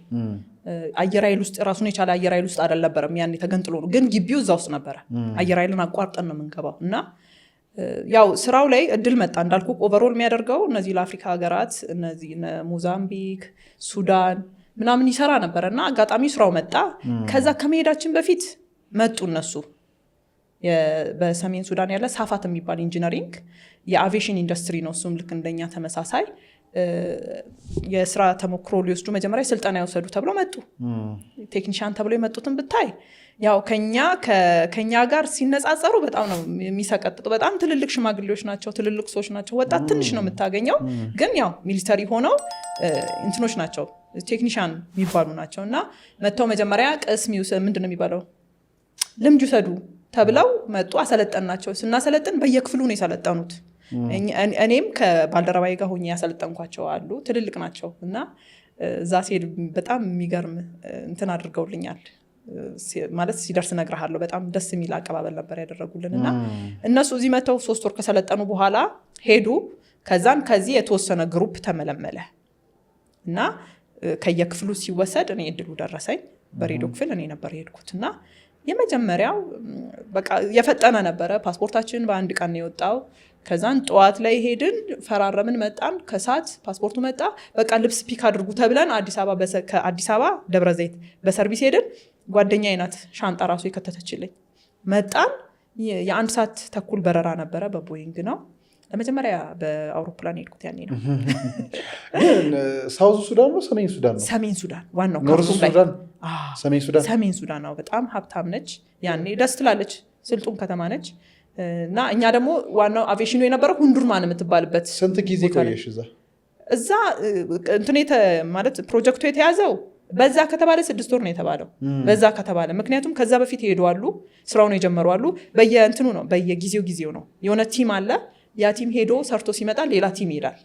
አየር ኃይል ውስጥ ራሱን የቻለ አየር ኃይል ውስጥ አልነበረም ያኔ፣ ተገንጥሎ ነው፣ ግን ግቢው እዛ ውስጥ ነበረ። አየር ኃይልን አቋርጠን ነው የምንገባው። እና ያው ስራው ላይ እድል መጣ እንዳልኩ፣ overhaul የሚያደርገው እነዚህ ለአፍሪካ ሀገራት እነዚህ እነ ሞዛምቢክ፣ ሱዳን ምናምን ይሰራ ነበረ። እና አጋጣሚ ስራው መጣ። ከዛ ከመሄዳችን በፊት መጡ እነሱ፣ በሰሜን ሱዳን ያለ ሳፋት የሚባል engineering የ aviation industry ነው። እሱም ልክ እንደኛ ተመሳሳይ የስራ ተሞክሮ ሊወስዱ መጀመሪያ ስልጠና የወሰዱ ተብለው መጡ። Technician ተብለው የመጡትን ብታይ ያው ከኛ ጋር ሲነጻጸሩ በጣም ነው የሚሰቀጥጡ። በጣም ትልልቅ ሽማግሌዎች ናቸው፣ ትልልቅ ሰዎች ናቸው። ወጣት ትንሽ ነው የምታገኘው፣ ግን ያው military ሆነው እንትኖች ናቸው፣ technician የሚባሉ ናቸው። እና መጥተው መጀመሪያ ቅስም ምንድን ነው የሚባለው ልምድ ይውሰዱ ተብለው መጡ። አሰለጠንናቸው። ስናሰለጥን በየክፍሉ ነው የሰለጠኑት። እኔም ከባልደረባዬ ጋር ሆኜ ያሰለጠንኳቸው አሉ። ትልልቅ ናቸው እና እዛ ሲሄድ በጣም የሚገርም እንትን አድርገውልኛል። ማለት ሲደርስ እነግርሃለሁ። በጣም ደስ የሚል አቀባበል ነበር ያደረጉልን። እና እነሱ እዚህ መጥተው 3 ወር ከሰለጠኑ በኋላ ሄዱ። ከዛን ከዚህ የተወሰነ group ተመለመለ እና ከየክፍሉ ሲወሰድ እኔ እድሉ ደረሰኝ። በሬዲዮ ክፍል እኔ ነበር የሄድኩት። እና የመጀመሪያው በቃ የፈጠነ ነበረ። ፓስፖርታችን በአንድ ቀን ነው የወጣው። ከዛን ጠዋት ላይ ሄድን፣ ፈራረምን፣ መጣን። ከሰዓት ፓስፖርቱ መጣ። በቃ ልብስ pick አድርጉ ተብለን አዲስ አበባ፣ ከአዲስ አበባ ደብረ ዘይት በሰርቪስ ሄድን። ጓደኛዬ ናት ሻንጣ ራሱ የከተተችልኝ። መጣን። የአንድ ሰዓት ተኩል በረራ ነበረ። በቦይንግ ነው። ለመጀመሪያ በአውሮፕላን ሄድኩት ያኔ ነው። ግን South ሱዳን ነው ሰሜን ሱዳን ነው? ሰሜን ሱዳን ዋናው North ካርቱም ላይ። ሱዳን፣ ሰሜን ሱዳን። ሰሜን ሱዳን ነው። በጣም ሀብታም ነች። ያኔ ደስ ትላለች። ስልጡን ከተማ ነች። እና እኛ ደግሞ ዋናው አቪዬሽኑ የነበረው ሁንዱርማን የምትባልበት ስንት ጊዜ ቦታ ላይ። ቆየሽ እዛ? እዛ እንትን ማለት ፕሮጀክቱ የተያዘው በዛ ከተባለ 6 ወር ነው የተባለው። በዛ ከተባለ፣ ምክንያቱም ከዛ በፊት የሄዱ አሉ፣ ስራውን የጀመሩ አሉ። በየእንትኑ ነው፣ በየጊዜው ጊዜው ነው። የሆነ team አለ። ያ team ሄዶ ሰርቶ ሲመጣ ሌላ team ይሄዳል።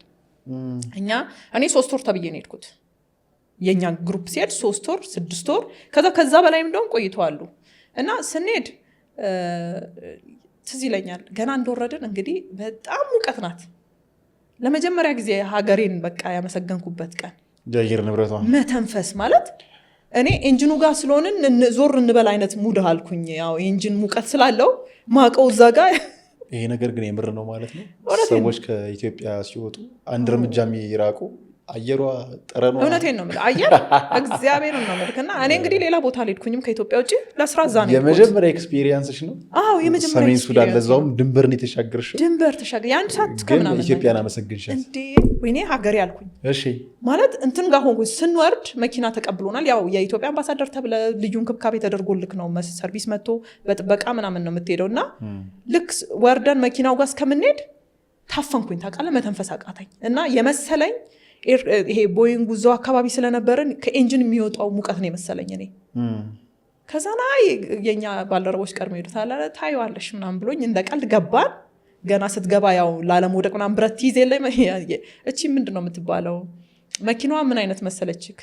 እኔ 3 ወር ተብዬ ነው የሄድኩት። የእኛ group ሲሄድ 3 ወር፣ 6 ወር፣ ከዛ በላይም እንደውም ቆይተዋሉ። እና ስንሄድ ትዝ ይለኛል ገና እንደወረድን እንግዲህ በጣም ሙቀት ናት። ለመጀመሪያ ጊዜ ሀገሬን በቃ ያመሰገንኩበት ቀን። የአየር ንብረቷ። መተንፈስ ማለት እኔ engine ኑ ጋር ስለሆንን ዞር እንበል አይነት mood አልኩኝ። ያው engine ሙቀት ስላለው ማቀው እዛ ጋር። ይሄ ነገር ግን የምር ነው ማለት ነው። እውነቴን ነው። ሰዎች ከኢትዮጵያ ሲወጡ አንድ እርምጃ የሚራቁ አየሯ፣ ጠረኗ። እውነቴን ነው የምልህ፣ አየር እግዚአብሔርን ነው የምልህ። እና እኔ እንግዲህ ሌላ ቦታ አልሄድኩኝም ከኢትዮጵያ ውጭ፣ ለስራ እዛ ነው የሄድኩት። የመጀመሪያ experience ሽ ነው? አዎ፣ የመጀመሪያ ሰሜን ሱዳን። experience። ለዛውም ድንበርን የተሻገርሽው። ድንበር ተሻገር የአንድ ሰዓት ግን ከምናምን። ኢትዮጵያን አመሰግንሻት። እንዴ ወይኔ ሀገሬ አልኩኝ። ማለት እንትን ጋር ሆንኩኝ። ስንወርድ መኪና ተቀብሎናል። ያው የኢትዮጵያ አምባሳደር ተብለ ልዩ እንክብካቤ ተደርጎልክ ነው፣ ሰርቪስ መጥቶ በጥበቃ ምናምን ነው የምትሄደው። እና ልክ ወርደን መኪናው ጋር እስከምንሄድ ታፈንኩኝ። ታውቃለህ፣ መተንፈስ አቃተኝ። እና የመሰለኝ ይሄ ቦይንጉ እዛው አካባቢ ስለነበረን ከ engine የሚወጣው ሙቀት ነው የመሰለኝ እኔ። ከዛ ና የኛ ባልደረቦች ቀድሞ ሄዱታል፣ ታየዋለሽ ምናምን ብሎኝ እንደ ቀልድ ገባን። ገና ስትገባ ያው ላለመውደቅ ምናምን ብረት ትይዝ የለ። እቺ ምንድን ነው የምትባለው መኪናዋ ምን አይነት መሰለችክ?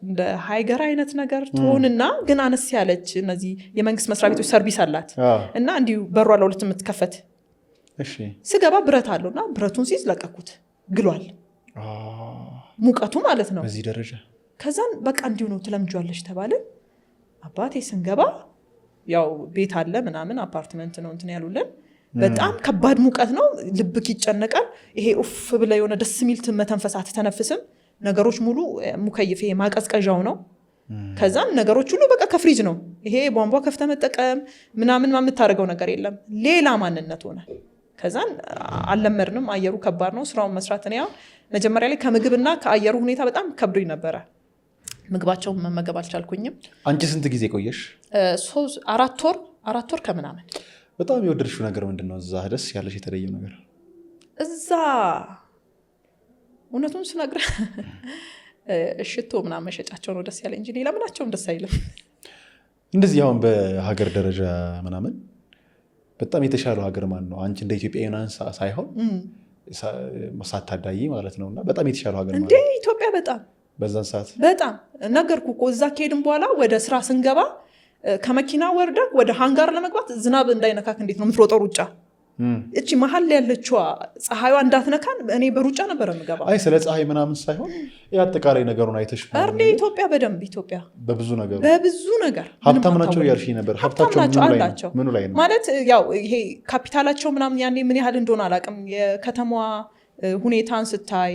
እንደ ሃይገር አይነት ነገር ትሆንና ግን አነስ ያለች፣ እነዚህ የመንግስት መስሪያ ቤቶች ሰርቪስ አላት እና እንዲሁ በሯ ለሁለት የምትከፈት። ስገባ ብረት አለው እና ብረቱን ሲይዝ ለቀኩት፣ ግሏል ሙቀቱ ማለት ነው። በዚህ ደረጃ። ከዛን በቃ እንዲሁ ነው ትለምጇለሽ ተባልን። አባቴ ስንገባ ያው ቤት አለ ምናምን፣ አፓርትመንት ነው እንትን ያሉልን። በጣም ከባድ ሙቀት ነው። ልብክ ይጨነቃል። ይሄ ኡፍ ብለህ የሆነ ደስ የሚል መተንፈስ አትተነፍስም። ነገሮች ሙሉ مكيف፣ ይሄ ማቀዝቀዣው ነው። ከዛን ነገሮች ሁሉ በቃ ከፍሪጅ ነው። ይሄ ቧንቧ ከፍተ መጠቀም ምናምን የምታደርገው ነገር የለም። ሌላ ማንነት ሆነ። ከዛን አልለመድንም። አየሩ ከባድ ነው። ስራውን መስራት እኔ አሁን መጀመሪያ ላይ ከምግብና ከአየሩ ሁኔታ በጣም ከብዶኝ ነበረ። ምግባቸውን መመገብ አልቻልኩኝም። አንቺ ስንት ጊዜ ቆየሽ? 4 ወር፣ 4 ወር ከምናምን። በጣም የወደድሽው ነገር ምንድን ነው? እዛ ደስ ያለሽ የተለየው ነገር? እዛ እውነቱን ስነግርህ ሽቶ ምናምን መሸጫቸው ነው ደስ ያለ እንጂ ሌላ ምናቸውም ደስ አይልም። እንደዚህ አሁን በሀገር ደረጃ ምናምን በጣም የተሻለው ሀገር ማን ነው? አንቺ እንደ ኢትዮጵያውያን ሳይሆን ሳታዳይ ማለት ነው። እና በጣም የተሻለው ሀገር እንዴ ማለት ነው? ኢትዮጵያ በጣም። በዛን ሰዓት? በጣም። ነገርኩ እኮ፣ እዛ ከሄድን በኋላ ወደ ስራ ስንገባ ከመኪና ወርደህ ወደ hangar ለመግባት ዝናብ እንዳይነካክ እንዴት ነው የምትሮጠው ሩጫ። እቺ መሀል ያለችዋ ፀሐይዋ እንዳትነካን እኔ በሩጫ ነበረ የምገባው። አይ ስለ ፀሐይ ምናምን ሳይሆን የአጠቃላይ ነገሩን አይተሽ እርዴ ኢትዮጵያ በደንብ ኢትዮጵያ በብዙ ነገር በብዙ ነገር ሀብታም ናቸው እያልሽኝ ነበር። ሀብታቸው አላቸው ምኑ ላይ ነው ማለት ያው ይሄ ካፒታላቸው ምናምን ያኔ ምን ያህል እንደሆነ አላውቅም። የከተማዋ ሁኔታን ስታይ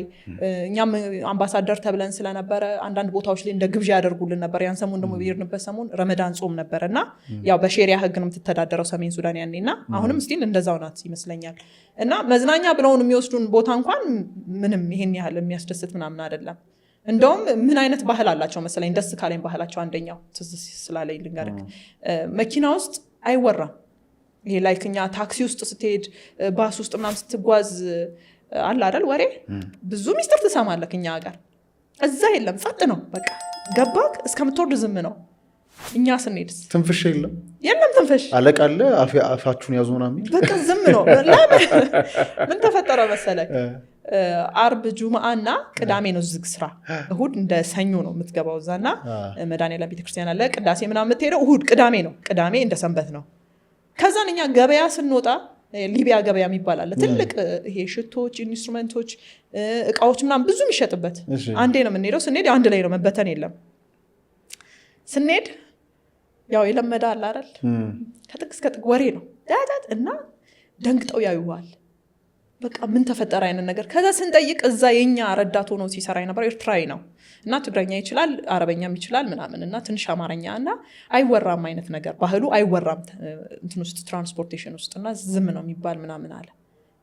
እኛም አምባሳደር ተብለን ስለነበረ አንዳንድ ቦታዎች ላይ እንደ ግብዣ ያደርጉልን ነበር። ያን ሰሞን ደግሞ የሄድንበት ሰሞን ረመዳን ጾም ነበረ እና ያው በሼሪያ ሕግ ነው የምትተዳደረው ሰሜን ሱዳን ያኔ እና አሁንም still እንደዛው ናት ይመስለኛል። እና መዝናኛ ብለውን የሚወስዱን ቦታ እንኳን ምንም ይሄን ያህል የሚያስደስት ምናምን አይደለም። እንደውም ምን አይነት ባህል አላቸው መሰለኝ፣ ደስ ካለኝ ባህላቸው አንደኛው ትዝ ስላለኝ ልንገርህ፣ መኪና ውስጥ አይወራም። ይሄ like እኛ ታክሲ ውስጥ ስትሄድ፣ ባስ ውስጥ ምናምን ስትጓዝ አለ አይደል ወሬ፣ ብዙ ሚስጥር ትሰማለህ። እኛ ሀገር እዛ የለም፣ ጸጥ ነው በቃ። ገባክ እስከምትወርድ ዝም ነው። እኛ ስንሄድስ ትንፍሽ የለም፣ የለም ትንፍሽ። አለቃ አለ አፋችሁን ያዙ ምናምን በቃ ዝም ነው። ለምን ምን ተፈጠረ መሰለህ? አርብ ጁምአ እና ቅዳሜ ነው ዝግ ስራ። እሁድ እንደ ሰኞ ነው የምትገባው እዛ እና መድኃኒዓለም ቤተክርስቲያን አለ ቅዳሴ ምናምን የምትሄደው እሁድ ቅዳሜ ነው። ቅዳሜ እንደ ሰንበት ነው። ከዛን እኛ ገበያ ስንወጣ ሊቢያ ገበያ የሚባል አለ። ትልቅ ይሄ ሽቶች፣ instrument ኦች፣ እቃዎች ምናምን ብዙ የሚሸጥበት አንዴ ነው የምንሄደው። ስንሄድ አንድ ላይ ነው፣ መበተን የለም። ስንሄድ ያው የለመደ አለ አይደል፣ ከጥግ እስከ ጥግ ወሬ ነው ዳዳት እና ደንግጠው ያዩዋል። በቃ ምን ተፈጠረ አይነት ነገር። ከዛ ስንጠይቅ እዛ የኛ ረዳት ሆኖ ሲሰራ የነበረው ኤርትራዊ ነው እና ትግረኛ ይችላል፣ አረበኛም ይችላል ምናምን እና ትንሽ አማርኛ እና አይወራም አይነት ነገር ባህሉ አይወራም እንትን ውስጥ transportation ውስጥ እና ዝም ነው የሚባል ምናምን አለ።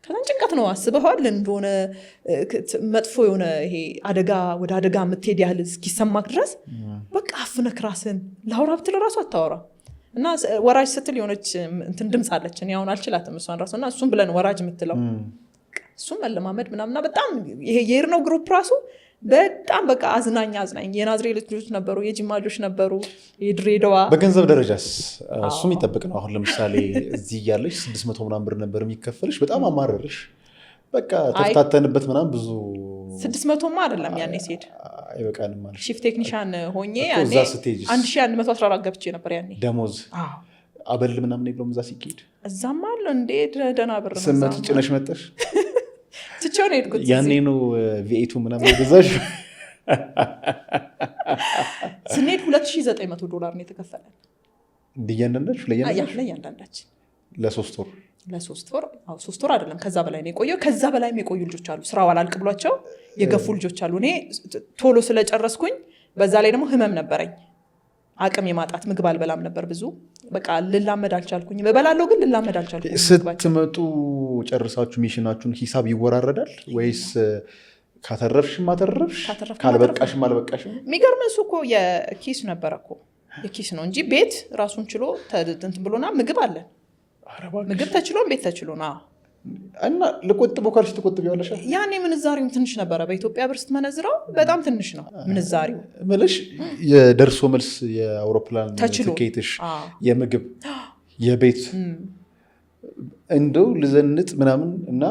ከዛን ጭንቀት ነው አስበዋል እንደሆነ መጥፎ የሆነ ይሄ አደጋ ወደ አደጋ የምትሄድ ያህል እስኪሰማክ ድረስ በቃ አፍነክ ራስን ላውራ ብትል ራሱ አታወራም። እና ወራጅ ስትል የሆነች እንትን ድምፅ አለች። እኔ አሁን አልችላትም እሷን ራሱ እና እሱም ብለን ወራጅ የምትለው እሱም መለማመድ ምናምና በጣም ይሄ የሄድነው group ራሱ በጣም በቃ አዝናኝ አዝናኝ የናዝሬት ልጆች ነበሩ፣ የጅማ ልጆች ነበሩ፣ የድሬዳዋ። በገንዘብ ደረጃስ እሱም ይጠብቅ ነው። አሁን ለምሳሌ እዚህ እያለሽ 600 ምናምን ብር ነበር የሚከፈልሽ። በጣም አማረርሽ። በቃ ተፍታተንበት ምናምን ብዙ 600ማ አይደለም ያኔ ሲሄድ አይበቃንም አልሽ። Chief technician ሆኜ ያኔ 1114 ገብቼ ነበር ያኔ ደሞዝ አበል ምናምን የለውም እዛ ሲኬድ። እዛማ አለ እንዴ ደህና ብር ነው። ስመት ጭነሽ መጠሽ ትቼው ነው የሄድኩት። ያኔ ነው V8 ኡ ምናምን የገዛሽ። ስንሄድ $2900 ነው የተከፈለን። እያንዳንዳችሁ? ለእያንዳንዳችን ለሶስት ወር ለሶስት ወር። 3 ወር አይደለም ከዛ በላይ ነው የቆየው። ከዛ በላይም የቆዩ ልጆች አሉ። ስራው አላልቅ ብሏቸው የገፉ ልጆች አሉ። እኔ ቶሎ ስለጨረስኩኝ፣ በዛ ላይ ደግሞ ህመም ነበረኝ፣ አቅም የማጣት ምግብ አልበላም ነበር ብዙ። በቃ ልላመድ አልቻልኩኝም። እበላለሁ ግን ልላመድ አልቻልኩኝም። ስትመጡ ጨርሳችሁ mission ኣችሁን ሂሳብ ይወራረዳል ወይስ ካተረፍሽም አተረፍሽ ካልበቃሽም አልበቃሽም? የሚገርምህ እሱ እኮ የኪስ ነበረ እኮ የኪስ ነው እንጂ ቤት ራሱን ችሎ እንትን ብሎና ምግብ አለን። ምግብ ተችሎን ቤት ተችሎ ነው። እና ልቆጥበው ካልሽ ትቆጥቢዋለሽ። ያኔ ምንዛሪውም ትንሽ ነበረ። በኢትዮጵያ ብር ስትመነዝረው በጣም ትንሽ ነው ምንዛሪው። ምልሽ የደርሶ መልስ የአውሮፕላን ትኬትሽ፣ የምግብ፣ የቤት እንደው ልዘንጥ ምናምን እና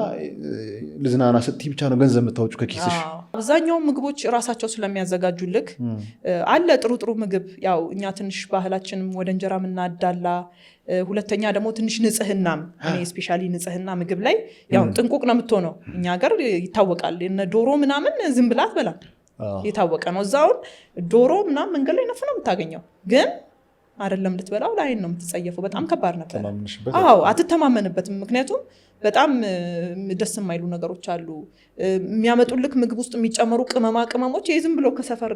ልዝናና ስትይ ብቻ ነው ገንዘብ የምታወጪው ከኪስሽ። አብዛኛው ምግቦች ራሳቸው ስለሚያዘጋጁልክ አለ ጥሩ ጥሩ ምግብ። ያው እኛ ትንሽ ባህላችንም ወደ እንጀራ የምናዳላ፣ ሁለተኛ ደግሞ ትንሽ ንጽህናም፣ እኔ especially ንጽህና ምግብ ላይ ያው ጥንቁቅ ነው የምትሆነው። እኛ ሀገር ይታወቃል። እነ ዶሮ ምናምን ዝም ብላ አትበላም፣ የታወቀ ነው። እዛውን ዶሮ ምናምን መንገድ ላይ ነፍ ነው የምታገኘው፣ ግን አይደለም ልትበላው ለአይን ነው የምትጸየፈው። በጣም ከባድ ነበር። አዎ አትተማመንበትም። ምክንያቱም በጣም ደስ የማይሉ ነገሮች አሉ። የሚያመጡልክ ምግብ ውስጥ የሚጨመሩ ቅመማ ቅመሞች ይህ ዝም ብሎ ከሰፈር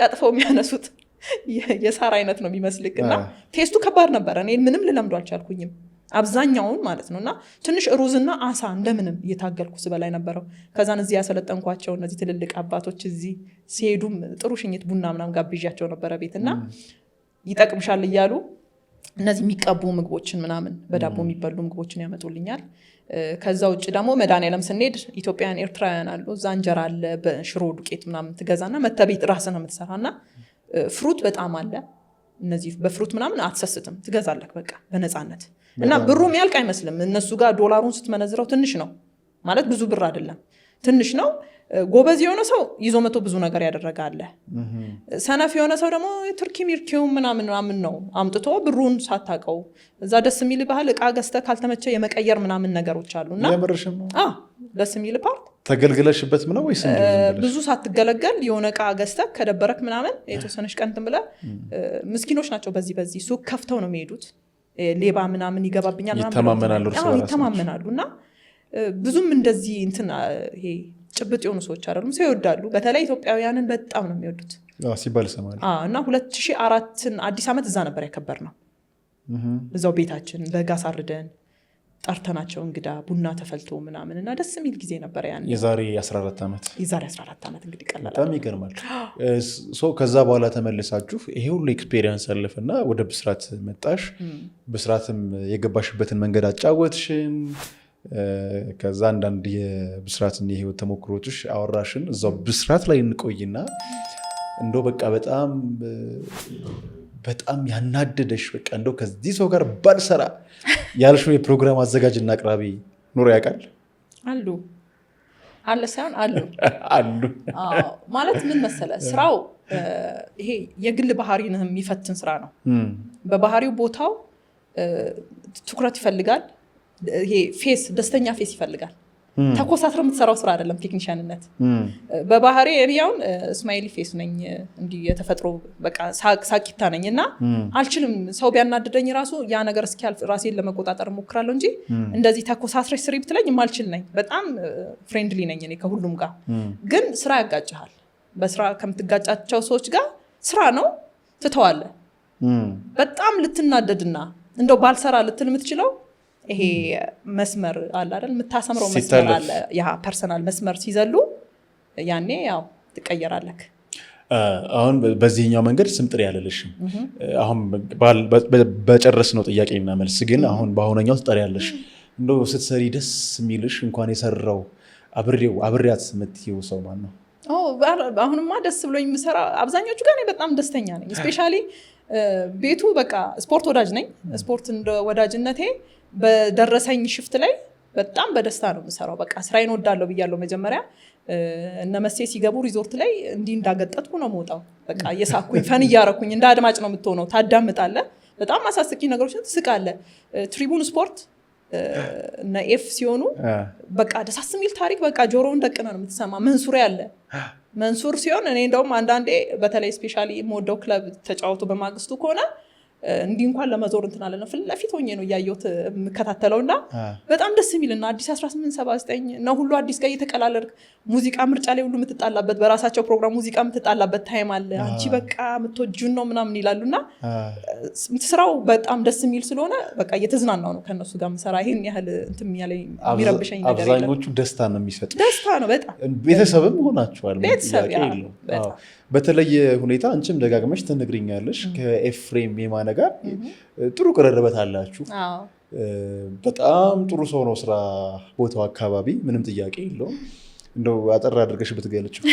ቀጥፈው የሚያነሱት የሳር አይነት ነው የሚመስልክ እና taste ኡ ከባድ ነበረ። እኔ ምንም ልለምዶ አልቻልኩኝም አብዛኛውን ማለት ነው። እና ትንሽ ሩዝና አሳ እንደምንም እየታገልኩ ስበላ ነበረው። ከዛን እዚህ ያሰለጠንኳቸው እነዚህ ትልልቅ አባቶች እዚህ ሲሄዱም ጥሩ ሽኝት ቡና ምናምን ጋብዣቸው ነበረ ቤት እና ይጠቅምሻል እያሉ እነዚህ የሚቀቡ ምግቦችን ምናምን በዳቦ የሚበሉ ምግቦችን ያመጡልኛል። ከዛ ውጭ ደግሞ መድኃኒዓለም ስንሄድ ኢትዮጵያውያን ኤርትራውያን አሉ። እዛ እንጀራ አለ በሽሮ ዱቄት ምናምን ትገዛና መተህ ቤት ራስህ ነው የምትሰራና fruit በጣም አለ። እነዚህ በ fruit ምናምን አትሰስትም፣ ትገዛለህ በቃ በነፃነት እና ብሩ የሚያልቅ አይመስልም። እነሱ ጋር ዶላሩን ስትመነዝረው ትንሽ ነው ማለት ብዙ ብር አይደለም፣ ትንሽ ነው። ጎበዝ የሆነ ሰው ይዞ መቶ ብዙ ነገር ያደረገ አለ። ሰነፍ የሆነ ሰው ደግሞ ትርኪ ሚርኪውን ምናምን ምናምን ነው አምጥቶ ብሩን ሳታውቀው እዛ ደስ የሚል ባህል እቃ ገዝተህ ካልተመቸ የመቀየር ምናምን ነገሮች አሉ። እና የምርሽን ነው? አዎ፣ ደስ የሚል part ተገልግለሽበት ምነው ወይስ እንዲሁ ዝም ብለሽ? ብዙ ሳትገለገል የሆነ እቃ ገዝተህ ከደበረክ ምናምን የተወሰነች ቀን እንትን ብለህ፣ ምስኪኖች ናቸው። በዚህ ሱቅ ከፍተው ነው የሚሄዱት። ሌባ ምናምን ይገባብኛል ምናምን ብለው ይተማመናሉ እርስ አዎ፣ በራሳቸው። ይተማመናሉ። እና ብዙም እንደዚህ እንትን ይሄ ጭብጥ የሆኑ ሰዎች አይደሉም። ሰው ይወዳሉ። በተለይ ኢትዮጵያውያንን በጣም ነው የሚወዱት። አዎ፣ ሲባል እሰማለሁ። አዎ፣ እና 2004ን አዲስ ዓመት እዛ ነበር ያከበርነው። እዛው ቤታችን በግ አሳርደን ጠርተናቸው እንግዳ ቡና ተፈልቶ ምናምን እና ደስ የሚል ጊዜ ነበረ ያን። የዛሬ 14 ዓመት። የዛሬ 14 ዓመት እንግዲህ ቀላል በጣም ይገርማል። So ከዛ በኋላ ተመልሳችሁ ይሄ ሁሉ experience አለፈና ወደ ብስራት መጣሽ። ብስራትም የገባሽበትን መንገድ አጫወትሽን። ከዛ አንዳንድ የብስራትን የህይወት ተሞክሮችሽ አወራሽን። እዛው ብስራት ላይ እንቆይና እንደው በቃ በጣም በጣም ያናደደሽ፣ በቃ እንደው ከዚህ ሰው ጋር ባልሰራ ያልሽው የፕሮግራም አዘጋጅና አቅራቢ ኑሮ ያውቃል? አሉ፣ አለ ሳይሆን አሉ። አሉ። አዎ፣ ማለት ምን መሰለ፣ ስራው ይሄ የግል ባህሪን የሚፈትን ስራ ነው። በባህሪው ቦታው ትኩረት ይፈልጋል። ይሄ face፣ ደስተኛ face ይፈልጋል። ተኮሳትረ የምትሰራው ስራ አይደለም ቴክኒሽያንነት። በባህሪ እኔ አሁን smiley face ነኝ፣ እንዲህ የተፈጥሮ በቃ ሳቂታ ነኝ እና አልችልም። ሰው ቢያናድደኝ ራሱ ያ ነገር እስኪያልፍ ራሴን ለመቆጣጠር እሞክራለሁ እንጂ እንደዚህ ተኮሳትረሽ ስሪ ብትለኝ የማልችል ነኝ። በጣም friendly ነኝ እኔ ከሁሉም ጋር፣ ግን ስራ ያጋጭሃል። በስራ ከምትጋጫቸው ሰዎች ጋር ስራ ነው ትተዋለህ። በጣም ልትናደድና እንደው ባልሰራ ልትል የምትችለው ይሄ መስመር አለ አይደል? የምታሰምረው መስመር ሲታለፍ። አለ። ያ personal መስመር ሲዘሉ ያኔ ያው ትቀየራለክ። አሁን በዚህኛው መንገድ ስም ጥሪ አልልሽም። አሁን በጨረስነው ጥያቄና መልስ ግን አሁን በአሁነኛው ትጠሪያለሽ። እንደው ስትሰሪ ደስ የሚልሽ እንኳን የሰራው አብሬው አብሬያት የምትይው ሰው ማን ነው? አሁንማ ደስ ብሎኝ የምሰራ አብዛኞቹ ጋር እኔ በጣም ደስተኛ ነኝ። Especially ቤቱ በቃ ስፖርት ወዳጅ ነኝ። ስፖርት እንደ ወዳጅነቴ በደረሰኝ shift ላይ በጣም በደስታ ነው የምሰራው። በቃ ስራዬን ወዳለሁ ብያለሁ መጀመሪያ። እነ መሴ ሲገቡ ሪዞርት ላይ እንዲህ እንዳገጠጥኩ ነው የምወጣው። በቃ እየሳኩኝ fun እያረኩኝ እንደ አድማጭ ነው የምትሆነው። ታዳምጣለህ። በጣም አሳስቂኝ ነገሮችን ትስቃለህ። ትሪቡን ስፖርት እነ ኤፍ ሲሆኑ በቃ ደሳስ የሚል ታሪክ በቃ ጆሮውን ደቅነ ነው የምትሰማ። መንሱር ያለ መንሱር ሲሆን እኔ እንደውም አንዳንዴ በተለይ especially የምወደው ክለብ ተጫውቶ በማግስቱ ከሆነ እንዲህ እንኳን ለመዞር እንትን አለ ነው ፊት ለፊት ሆኜ ነው እያየሁት የምከታተለው እና በጣም ደስ የሚል እና አዲስ 1879 ነው ሁሉ አዲስ ጋር እየተቀላለድክ ሙዚቃ ምርጫ ላይ ሁሉ የምትጣላበት፣ በራሳቸው ፕሮግራም ሙዚቃ የምትጣላበት time አለ። አንቺ በቃ የምትወጂውን ነው ምናምን ይላሉ እና ስራው በጣም ደስ የሚል ስለሆነ በቃ እየተዝናናው ነው ከእነሱ ጋር የምሰራ። ይሄን ያህል እንትን ያለኝ የሚረብሸኝ ነገር የለም። አብዛኞቹ ደስታ ነው የሚሰጡ። ደስታ ነው በጣም። ቤተሰብም ሆናችኋል። ምንም ቤተሰብ ጥያቄ ያ የለውም። በጣም። አዎ። በተለየ ሁኔታ አንቺም ደጋግመሽ ትነግሪኛለሽ ከኤፍሬም የማነ ጋር ጥሩ ቅርርበት አላችሁ። አዎ። በጣም ጥሩ ሰው ነው። ስራ ቦታው አካባቢ ምንም ጥያቄ የለውም። እንደው አጠር አድርገሽ ብትገልጪው።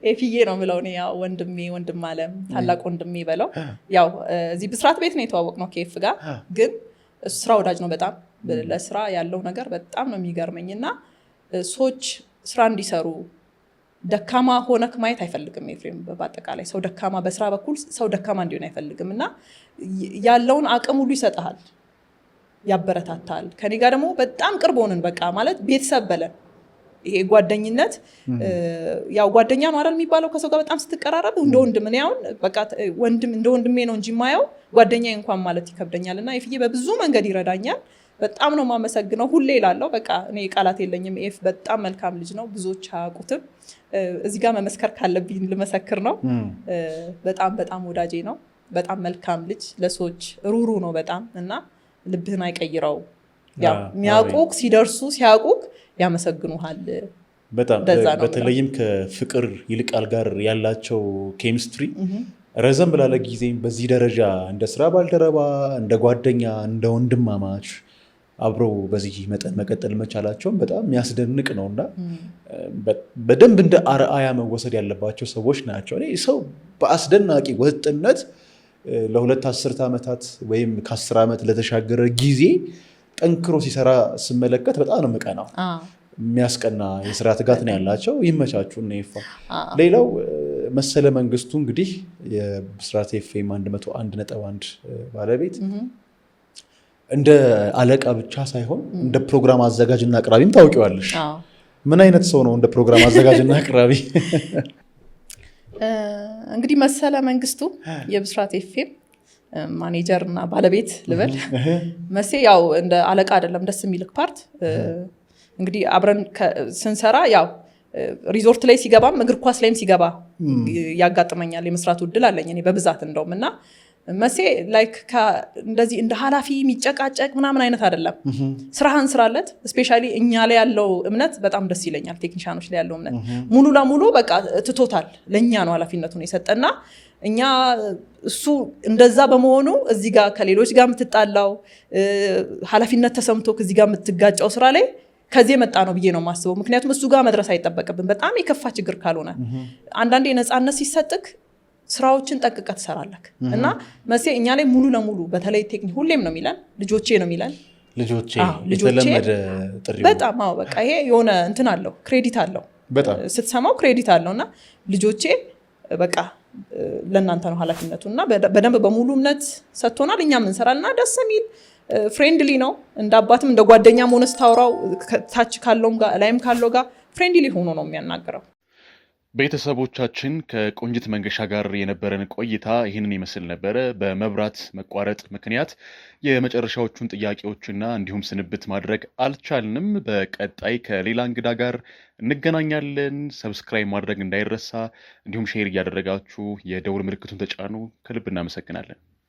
ኤፍዬ ነው የምለው እኔ፣ ያው ወንድሜ፣ ወንድም አለም ታላቅ ወንድሜ በለው። ያው እዚህ ብስራት ቤት ነው የተዋወቅነው ከኤፍ ጋር፣ ግን እሱ ስራ ወዳጅ ነው በጣም። ለስራ ያለው ነገር በጣም ነው የሚገርመኝ እና ሰዎች ስራ እንዲሰሩ ደካማ ሆነክ ማየት አይፈልግም ኤፍሬም። በአጠቃላይ ሰው ደካማ፣ በስራ በኩል ሰው ደካማ እንዲሆን አይፈልግም እና ያለውን አቅም ሁሉ ይሰጥሃል፣ ያበረታታል። ከኔ ጋር ደግሞ በጣም ቅርብ ሆንን፣ በቃ ማለት ቤተሰብ በለን። ይሄ ጓደኝነት ያው ጓደኛ ነው አይደል የሚባለው፣ ከሰው ጋር በጣም ስትቀራረብ እንደ ወንድም። እኔ አሁን በቃ ወንድም እንደ ወንድሜ ነው እንጂ የማየው ጓደኛዬ እንኳን ማለት ይከብደኛል። እና ኤፍዬ በብዙ መንገድ ይረዳኛል። በጣም ነው የማመሰግነው። ሁሌ እላለሁ፣ በቃ እኔ ቃላት የለኝም። ኤፍ በጣም መልካም ልጅ ነው። ብዙዎች አያውቁትም። እዚህ ጋር መመስከር ካለብኝ ልመሰክር ነው። በጣም በጣም ወዳጄ ነው። በጣም መልካም ልጅ፣ ለሰዎች ሩሩ ነው በጣም እና ልብህን አይቀይረው። ያው የሚያውቁክ ሲደርሱ ሲያውቁክ ያመሰግኑሃል። በጣም እንደዛ ነው። በተለይም ከፍቅር ይልቃል ጋር ያላቸው ኬሚስትሪ ረዘም ላለ ጊዜም በዚህ ደረጃ እንደ ስራ ባልደረባ፣ እንደ ጓደኛ፣ እንደ ወንድማማች አብረው በዚህ መጠን መቀጠል መቻላቸውን በጣም የሚያስደንቅ ነው እና በደንብ እንደ አርአያ መወሰድ ያለባቸው ሰዎች ናቸው። እኔ ሰው በአስደናቂ ወጥነት ለ2 አስርት ዓመታት ወይም ከ10 ዓመት ለተሻገረ ጊዜ ጠንክሮ ሲሰራ ስመለከት በጣም ነው የምቀናው። የሚያስቀና የስራ ትጋት ነው ያላቸው። ይመቻችሁ እነ ይፋ። ሌላው መሰለ መንግስቱ እንግዲህ የብስራት ኤፍኤም 101.1 ባለቤት እንደ አለቃ ብቻ ሳይሆን እንደ ፕሮግራም አዘጋጅና አቅራቢም ታውቂዋለሽ። ምን አይነት ሰው ነው እንደ ፕሮግራም አዘጋጅና አቅራቢ? እንግዲህ መሰለ መንግስቱ የብስራት ኤፍኤም ማኔጀር እና ባለቤት ልበል። መሴ ያው እንደ አለቃ አይደለም ደስ የሚልክ part፣ እንግዲህ አብረን ስንሰራ ያው ሪዞርት ላይ ሲገባም እግር ኳስ ላይም ሲገባ ያጋጥመኛል፣ የመስራቱ እድል አለኝ እኔ በብዛት እንደውም። እና መሴ like እንደዚህ እንደ ኃላፊ የሚጨቃጨቅ ምናምን አይነት አይደለም። ስራህን ስራለት። Especially እኛ ላይ ያለው እምነት በጣም ደስ ይለኛል። ቴክኒሻኖች ላይ ያለው እምነት ሙሉ ለሙሉ በቃ ትቶታል። ለእኛ ነው ኃላፊነቱን የሰጠና እኛ እሱ እንደዛ በመሆኑ እዚህ ጋር ከሌሎች ጋር የምትጣላው፣ ኃላፊነት ተሰምቶ ከዚህ ጋር የምትጋጨው ስራ ላይ ከዚህ የመጣ ነው ብዬ ነው የማስበው። ምክንያቱም እሱ ጋር መድረስ አይጠበቅብን በጣም የከፋ ችግር ካልሆነ። አንዳንዴ ነፃነት ሲሰጥክ ስራዎችን ጠንቅቀህ ትሰራለህ። እና መሴ እኛ ላይ ሙሉ ለሙሉ በተለይ ቴክኒክ ሁሌም ነው የሚለን፣ ልጆቼ ነው የሚለን። ልጆቼ። የተለመደ ጥሪ። በጣም አዎ፣ በቃ ይሄ የሆነ እንትን አለው፣ credit አለው፣ ስትሰማው credit አለው። እና ልጆቼ፣ በቃ ለእናንተ ነው ኃላፊነቱ እና በደንብ በሙሉ እምነት ሰጥቶናል። እኛም እንሰራል እና ደስ የሚል friendly ነው። እንደ አባትም እንደ ጓደኛም ሆነ ስታወራው ታች ካለውም ጋር ላይም ካለው ጋር friendly ሆኖ ነው የሚያናግረው። ቤተሰቦቻችን፣ ከቆንጅት መንገሻ ጋር የነበረን ቆይታ ይህንን ይመስል ነበረ። በመብራት መቋረጥ ምክንያት የመጨረሻዎቹን ጥያቄዎችና እንዲሁም ስንብት ማድረግ አልቻልንም። በቀጣይ ከሌላ እንግዳ ጋር እንገናኛለን። Subscribe ማድረግ እንዳይረሳ፣ እንዲሁም share እያደረጋችሁ የደውል ምልክቱን ተጫኑ። ከልብ እናመሰግናለን።